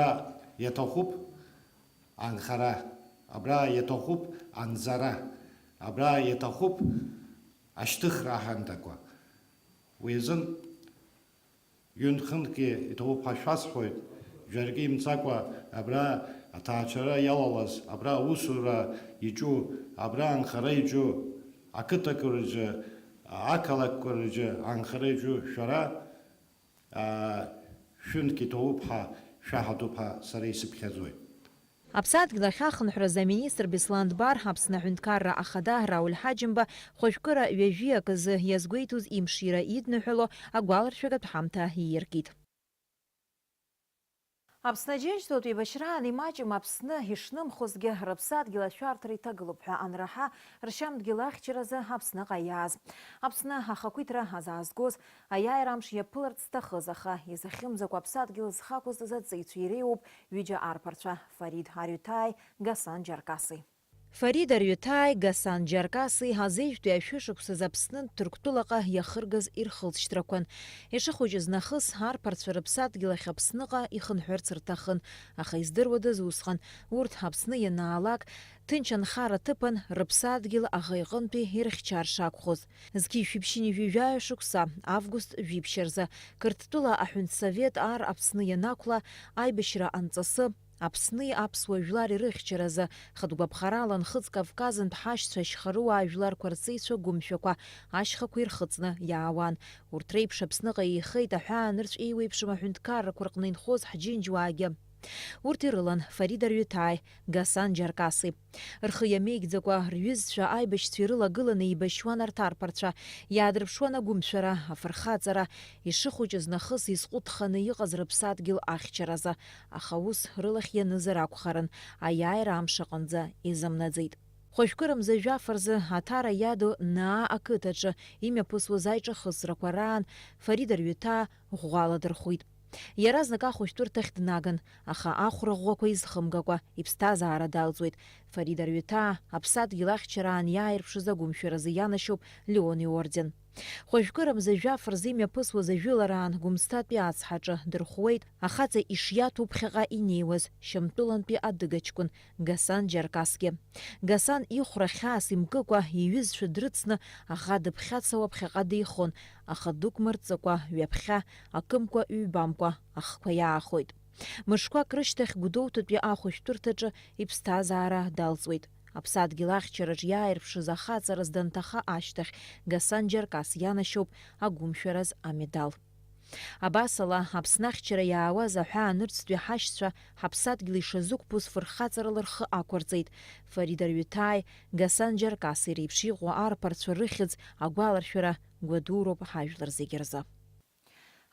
иаҭахуп анхара, абра иаҭахуп анҵара, абра иаҭахуп ашьҭыхра аҳәандақәа. Уи азын ҩынтә-хынтәгьы иҭабуп ҳәа шәасҳәоит, жәаргьы имцакәа абра аҭаацәара иалалаз, абра аусура иҿу, абра анхара иҿу, ақыҭақәа рҿы Ақалақьқәа рҿы анхара иаҿу шәара, аа, шәынтә иҭоуп ҳәа шәаҳәатәуп ҳәа сара исыԥхьаӡоит. Аԥсадгьыл ахь ахынҳәразы аминистр Беслан Дбар, Аԥсны аҳәынҭқарра ахада Рауль Ҳаџьымба, хәажәкыра ҩажәи акы азы иазгәеиҭоз имшира идныҳәало агәаларшәагатә ҳамҭа ииркит. Аԥсны Аџьынџьтәылатә еибашьраан имаҷым Аԥсны ишнымхозгьы, рыԥсадгьыл ашәарҭара иҭагылоуп ҳәа анраҳа, ршьамдгьыл ахьчаразы Аԥсныҟа иааз. Аԥсны ахақәиҭра азаазгоз аиааира амш иаԥыларц зҭахыз, аха изахьымӡакәа аԥсадгьыл зхы ақәызҵаз аҵеицәа иреиуоуп ҩыџьа арԥарцәа, Фарид Арҩыҭааи Гасан Џьаркаси. Фарид Арҩыҭааи Гасан Џьаркаси азеижәтәи ашәышықәсазы Аԥснынтә Ҭырқәтәылаҟа иахыргаз ирхылҵшьҭрақәан. Ишыхәыҷыз нахыс арԥарцәа рыԥсадгьыл ахь Аԥсныҟа ихынҳәырц рҭахын, аха издыруадаз усҟан, урҭ Аԥсны ианаалак, ҭынч анхара ҭыԥан, рыԥсадгьыл аӷа иҟынтәи ирыхьчар шакәхоз. Зқьи жәшәи ԥшьынҩажәи жәаҩа шықәса, август жәиԥшь рзы, Қырҭтәыла аҳәынҭсовет ар Аԥсны ианақәла, аибашьра анҵасы, Аԥсни аԥсуа жәлари рыхьчаразы, хатә гәаԥхарала Нхыҵ Кавказынтә ҳашьцәа ашьхарыуаа жәларқәа рҵеицәа гәымшәақәа ашьхақәа ирхыҵны иаауан. Урҭ реиԥш Аԥсныҟа еихеит аҳәаанырцә еиуеиԥшым аҳәынҭқаррақәа рҟны инхоз ҳџьынџьуаагьы. Урҭ ирылан Фарид Арҩыҭааи Гасан Џьаркаси. Рхы иамеигӡакәа, рҩызцәа аибашьцәа ирылагыланы еибашьуан арҭ арԥарцәа, иаадырԥшуан агәымшәара, афырхаҵара, ишыхәыҷыз нахыс изҟәыҭханы иҟаз рыԥсадгьыл ахьчаразы, аха ус рылахь ианызар акәхарын, аиааира амш аҟынӡа изымнаӡеит. Хәажәкырамза жәаф рзы Аҭара иаду Наа ақыҭаҿы имҩаԥысуаз аиҿахысрақәа раан Фарид Арҩыҭаа ӷәӷәала дырхәит. Иаразнак ахәышәтәырҭахь днаган, аха ахәра ӷәӷәақәа изхымгакәа, иԥсҭазаара далҵуеит. Фарид Арҩыҭаа аԥсадгьыл ахьчараан иааирԥшыз агәымшәаразы ианашьоуп Леон иорден. Хәажәкырамза жәаф рзы имҩаԥысуаз ажәылараан Гәымсҭатәи ацҳаҿы дырхәуеит, ахаҵа ишиаҭәоу ԥхьаҟа инеиуаз Шьамтәылантәи адыга ҷкәын Гасан Џьаркасгьы. Гасан ихәра хьаас имкыкәа, иҩызцәа дрыцны, аӷа дыԥхьацауа ԥхьаҟа деихон, аха дықәмырҵыкәа, ҩаԥхьа, акымкәа, ҩбамкәа, ахқәа иаахоит. Мышқәак рышьҭахь Гәдоуҭатәи ахәышәтәырҭаҿы иԥсҭазаара далҵуеит. Аԥсадгьыл ахьчараҿ иааирԥшыз ахаҵараз данҭаха ашьҭахь, Гасан Џьаркас ианашьоуп агәымшәараз амедал. Абасала, Аԥсны ахьчара иаауаз аҳәаанырцәтәи ҳашьцәа ҳаԥсадгьыл ишазықәԥоз фырхаҵарала рхы ақәырҵеит. Фарид Арҩыҭааи Гасан Џьаркаси реиԥш иҟоу арԥарцәа рыхьӡ агәаларшәара гәадуроуп ҳажәлар зегьы рзы.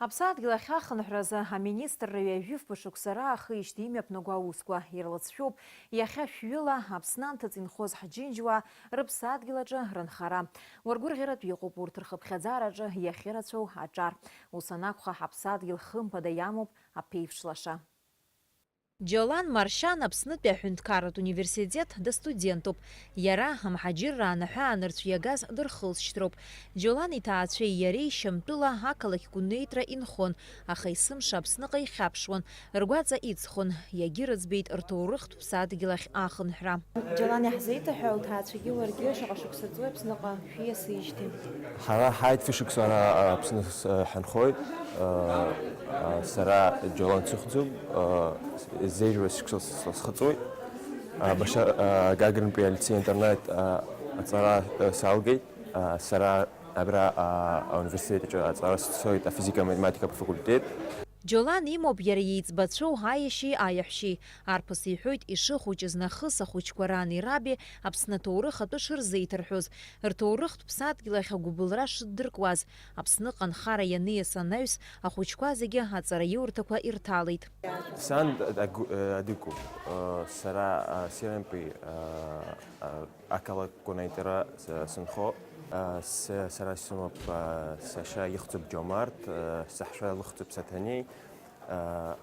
Аԥсадгьыл ахь ахынҳәразы аминистрра ҩажәифба шықәса раахижьҭеи имҩаԥнаго аусқәа ирлацәажәоуп. Иахьа шәҩыла Аԥсны анҭыҵ инхоз ҳџьынџьуаа рыԥсадгьыл аҿы рынхара. Уаргәырӷьаратә иҟоуп урҭ рхыԥхьаӡараҿы иахьырацәоу аҿар. Ус анакәха, ҳаԥсадгьыл хымԥада иамоуп аԥеиԥш лаша. Џьолан Маршьан Аԥснытәи аҳәынҭқарратә университет дыстудентуп. Иара амҳаџьырраан аҳәаанырцә иагаз дырхылҵшьҭроуп. Џьолан иҭаацәеи иареи Шьамтәыла ақалақь Гәынеитәра инхон, аха есымша Аԥсныҟа ихьаԥшуан, ргәаҵа иҵхон, иагьырыӡбеит рҭоурыхтә ԥсадгьыл ахь ахынҳәра. Џьолан, иаҳзеиҭаҳәа, уҭаацәагьы уаргьы шаҟа шықәса ҵуеи Аԥсныҟа шәиасижьҭеи? Ҳара ҳааит фышықәса ара Аԥсны с-, ҳанхоит. Сара Џьолан сыхьӡуп, зежәа шықәса схыҵуеит. Баша Гагринтәи алицеи-интернат аҵара салгеит. Сара абра ауниверситет аҿы аҵара сцоит афизика-математикатә факультет. Џьолан имоуп иара иеиҵбацәоу аиашьеи аиаҳәшьеи. Арԥыс иҳәоит, ишыхәыҷыз нахыс ахәыҷқәа рани раби Аԥсны аҭоурых атәы шырзеиҭарҳәоз, рҭоурыхтә ԥсадгьыл ахь агәыбылра шыддыркуаз. Аԥсныҟа анхара ианиас анаҩс, ахәыҷқәа зегьы аҵараиурҭақәа ирҭалеит. Сан д-, агу-, э, адыгоуп. Э, сара, э, сирантәи, э, э, ақалақь Гәынеитәра с-, сынхо. Э, с-, сара сымоуп, э, сашьа ихьӡуп Џьомарт, э, саҳәшьа лыхьӡуп Саҭанеи. Э,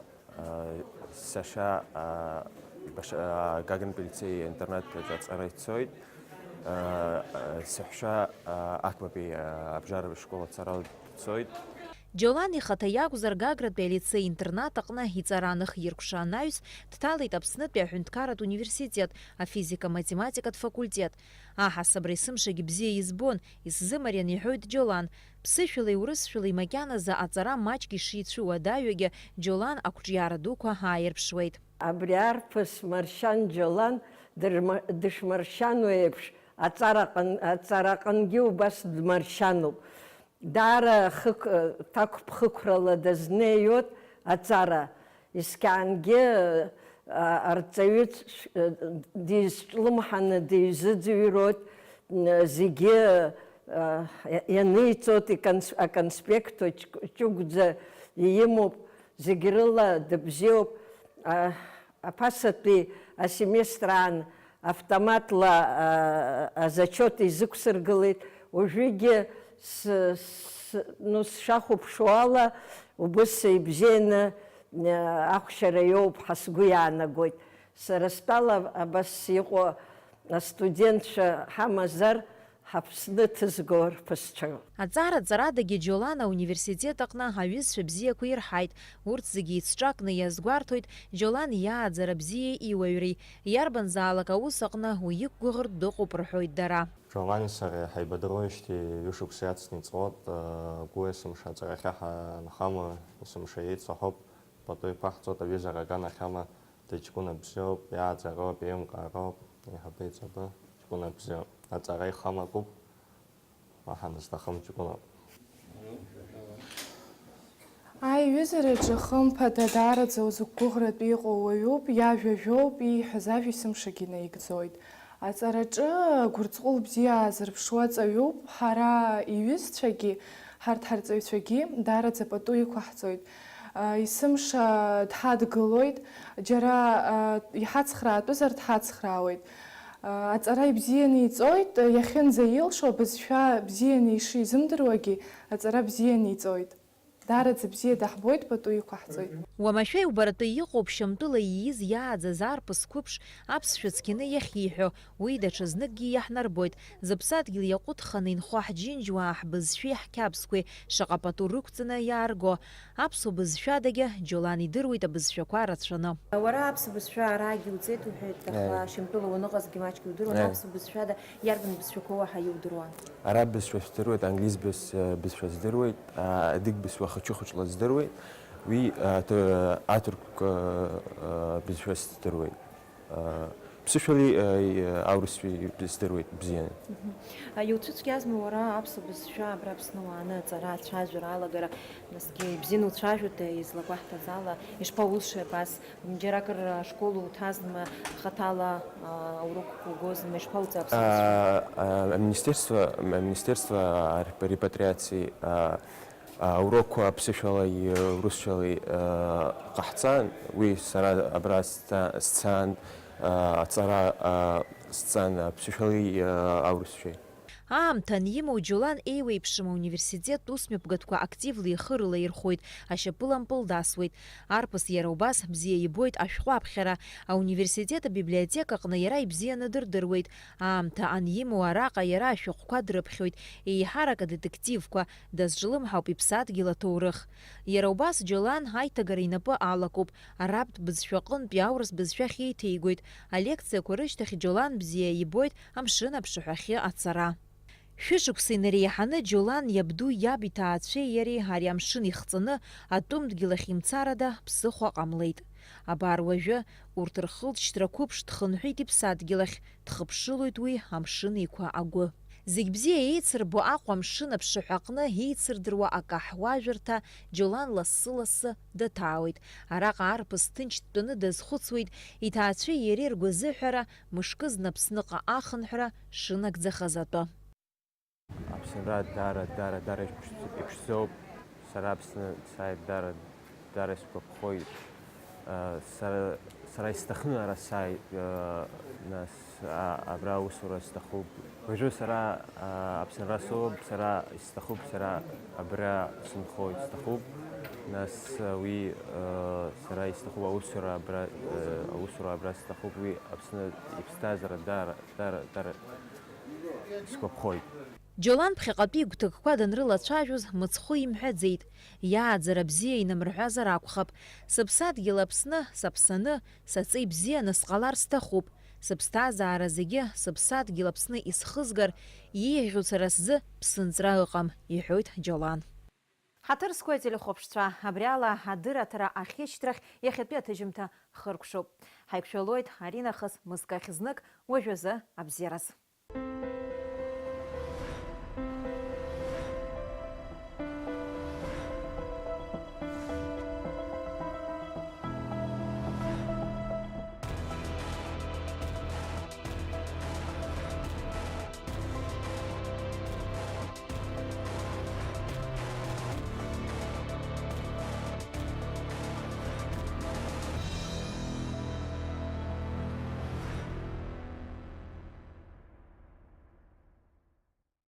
Сашьа, аа, баша-, аа, Гагринтәи алицеи-интернат аҿы аҵара ицоит. Аа, саҳәшьа, аа, ақәбатәи, аа, абжьаратәи ашкол ацара дцоит. Џьолан ихаҭа иакәзар, Гагратәи алицеи-интернат аҟны иҵара аныхиркәша анаҩс, дҭалеит Аԥснытәи аҳәынҭқарратә университет афизика-математикатә факультет. Аҳасабра есымшагьы бзиа избон, исзымариан, иҳәоит Џьолан. Ԥсышәалеи урысшәалеи макьаназы аҵара маҷк ишицәуадаҩуагьы Џьолан ақәҿиара дуқәа ааирԥшуеит. Абри арԥыс Маршьан Џьолан дырма-, дышмаршьану еиԥш, Аҵараҟын-, аҵараҟынгьы убас дмаршьануп. Даара хықә-, ҭакәԥхықәрала дазнеиуеит аҵара. Есқьаангьы, а, арҵаҩы ц-, дизҿлымҳаны дизыӡырҩуеит, н-, зегьы, а, иа-, ианиҵоит, иконс-, аконспект ҷ-, ҷыгәӡа иимоуп, зегь рыла дыбзиоуп. А, аԥасатәи асеместр аан автоматла, а, азачет изықәсыргылеит. Уажәыгьы с-, с-, ну, сшахәаԥшуа ала, убыс ибзианы, а, ахәшьара иоуп ҳәа сгәы иаанагоит. Сара стәала абас иҟоу астудентцәа ҳамазар, ҳаԥсны ҭызго рԥысцәа. Аҵара ҵарадагьы Џьолан ауниверситет аҟны аҩызцәа бзиақәа ирҳаит. Урҭ зегьы еицҿакны иазгәарҭоит Џьолан иааӡара бзиеи иуаҩреи. Иарбанзаалак аус аҟны уи иқәгәыӷыртә дыҟоуп рҳәоит дара. Џьолани сареи ҳаибадыруеижьҭеи ҩышықәса иацны иҵуеит, агәы есымша аҵарахьы ҳанхама, есымша еицаҳауп, пату иқәаҳҵоит, аҩыза араган ахьама, дыҷкәына бзиоуп, иааӡароуп, еилкаароуп, еиҳабы еиҵбы, ҷкәына бзиоуп. Аҵара ихамакуп, уаҳа дызҭахым ҷкәыноуп. Аиҩызараҿы, хымԥада, даараӡа узықәгәыӷратәы иҟоу уаҩуп, иажәа жәоуп, ииҳәаз ажәа есымшагьы наигӡоит. Аҵараҿы гәырҵҟәыл бзиа аазырԥшуа ҵаҩуп, ҳара иҩызцәагьы, ҳарҭ ҳарҵаҩцәагьы даараӡа пату иқәаҳҵоит. Есымша дҳадгылоит, џьара иҳацхраатәызар дҳацхраауеит. Аҵара ибзианы иҵоит, иахьынӡаилшо, абызшәа бзианы ишизымдыруагьы аҵара бзианы иҵоит. Даараӡа бзиа даҳбоит, пату иқәаҳҵоит. Уамашәа иубаратәы иҟоуп Шьамтәыла ииз иааӡаз арԥыс қәыԥш аԥсшәа цқьаны иахьиҳәо, уи даҽазныкгьы иаҳнарбоит. Зыԥсадгьыл иаҟәыҭханы инхо ҳџьынџьуаа ҳбызшәеи ҳқьабзқәеи шаҟа пату рықәҵаны иаарго. Аԥсуа бызшәадагьы Џьолан идыруеит абызшәақәа рацәаны. Уара аԥсуа бызшәа араагьы уҵеит уҳәеит, аха Шьамтәыла уаныҟазгьы маҷк иудыруан, аԥсуа бызшәада иарбан бызшәақәоу уаҳа иудыруан? Араб бызшәа сдыруеит, англиз быз-, бызшәа сдыруеит, а, адыг бызшәа хыҽыхыҽла сдыруеит, уи, а, т-, аҭырқә, а, а, бызшәа сдыруеит. А, ԥсышәали, а, и-, аурысшәеи сдыруеит бзианы. Мгм. А, иуцәыцәгьазма уара аԥсуа бызшәа абра Аԥсны уааны аҵара, ацәажәара, алагара, насгьы ибзианы уцәажәоит, излагәаҳҭаз ала, ишԥаулшеи абас? Џьара акыр ашкол уҭазма, хаҭала, а, аурокқәа угозма, ишԥауҵи аԥсуа бызшәа? А, а, аминистерство, аминистерство репатриации, а, а, аурокқәа аԥсышәалеи, а, урысшәалеи, а, ҟаҳҵан, уи сара абра сца-, сцан, а, аҵара, а, сцан аԥсышәалеи, а, аурысшәеи. Аамҭа анимоу Џьолан еиуеиԥшым ауниверситет усмҩаԥгатәқәа активла ихы рылаирхәоит, ашьапылампыл дасуеит. Арԥыс иара убас бзиа ибоит ашәҟәы аԥхьара, ауниверситет абиблиотекаҟны иара ибзианы дырдыруеит. Аамҭа анимоу араҟа иара ашәҟәқәа дрыԥхьоит, еиҳарак адетективқәа, дазҿлымҳауп иԥсадгьыл аҭоурых. Иара убас Џьолан аиҭагара инапы алакуп, арабтә бызшәаҟынтәи аурыс бызшәа ахь еиҭеигоит. Алекциақәа рышьҭахь Џьолан бзиа ибоит амшын аԥшаҳәахьы ацара. Шәышықәса инареиҳаны Џьолан иабду иаб иҭаацәеи иареи ари амшын ихҵаны, атәым дгьыл ахь имцарада ԥсыхәа ҟамлеит. Абар уажәы, урҭ рхылҵшьҭра қәыԥш дхынҳәит иԥсадгьыл ахь, дхыԥшылоит уи амшын еиқәа агәы. Зегь бзиа еицырбо Аҟәа амшын аԥшаҳәаҟны еицырдыруа акаҳуажәырҭа Џьолан лассы-лассы даҭаауеит. Араҟа арԥыс ҭынч дтәаны дазхәыцуеит, иҭаацәеи иареи ргәазыҳәара, мышкызны Аԥсныҟа ахынҳәра шынагӡахаз атәы. Аԥсынра даара, даара, даара иԥшӡоуп. Сара Аԥсны сааит, даара, даара исгәаԥхоит. Сара, сара исҭахны ара сааит, нас, а, абра аусура сҭахуп. Уажәы сара, а, Аԥсынра соуп, сара исҭахуп, сара абра сынхоит, сҭахуп. Нас, а, уи, а, сара исҭахуп аусура абра, а, аусура абра сҭахуп, уи Аԥсны иԥсҭазаара даара, даара, даара сгәаԥхоит. Џьолан ԥхьаҟатәи игәҭакқәа данрылацәажәоз мыцхәы имҳәаӡеит, иааӡара бзиа инамырҳәазар акәхап, сыԥсадгьыл Аԥсны саԥсаны, саҵеи бзианы сҟалар сҭахуп, сыԥсҭазаара зегьы сыԥсадгьыл Аԥсны исхызгар, иеиӷьу сара сзы ԥсынҵра ыҟам, иҳәоит Џьолан. Ҳаҭыр зқәу ателехәаԥшцәа, абри ала адырраҭара ахьышьҭрахь иахьатәи аҭыжьымҭа хыркәшоуп. Ҳаиқәшәалоит аринахыс мызкы ахь знык, уажәазы абзиараз.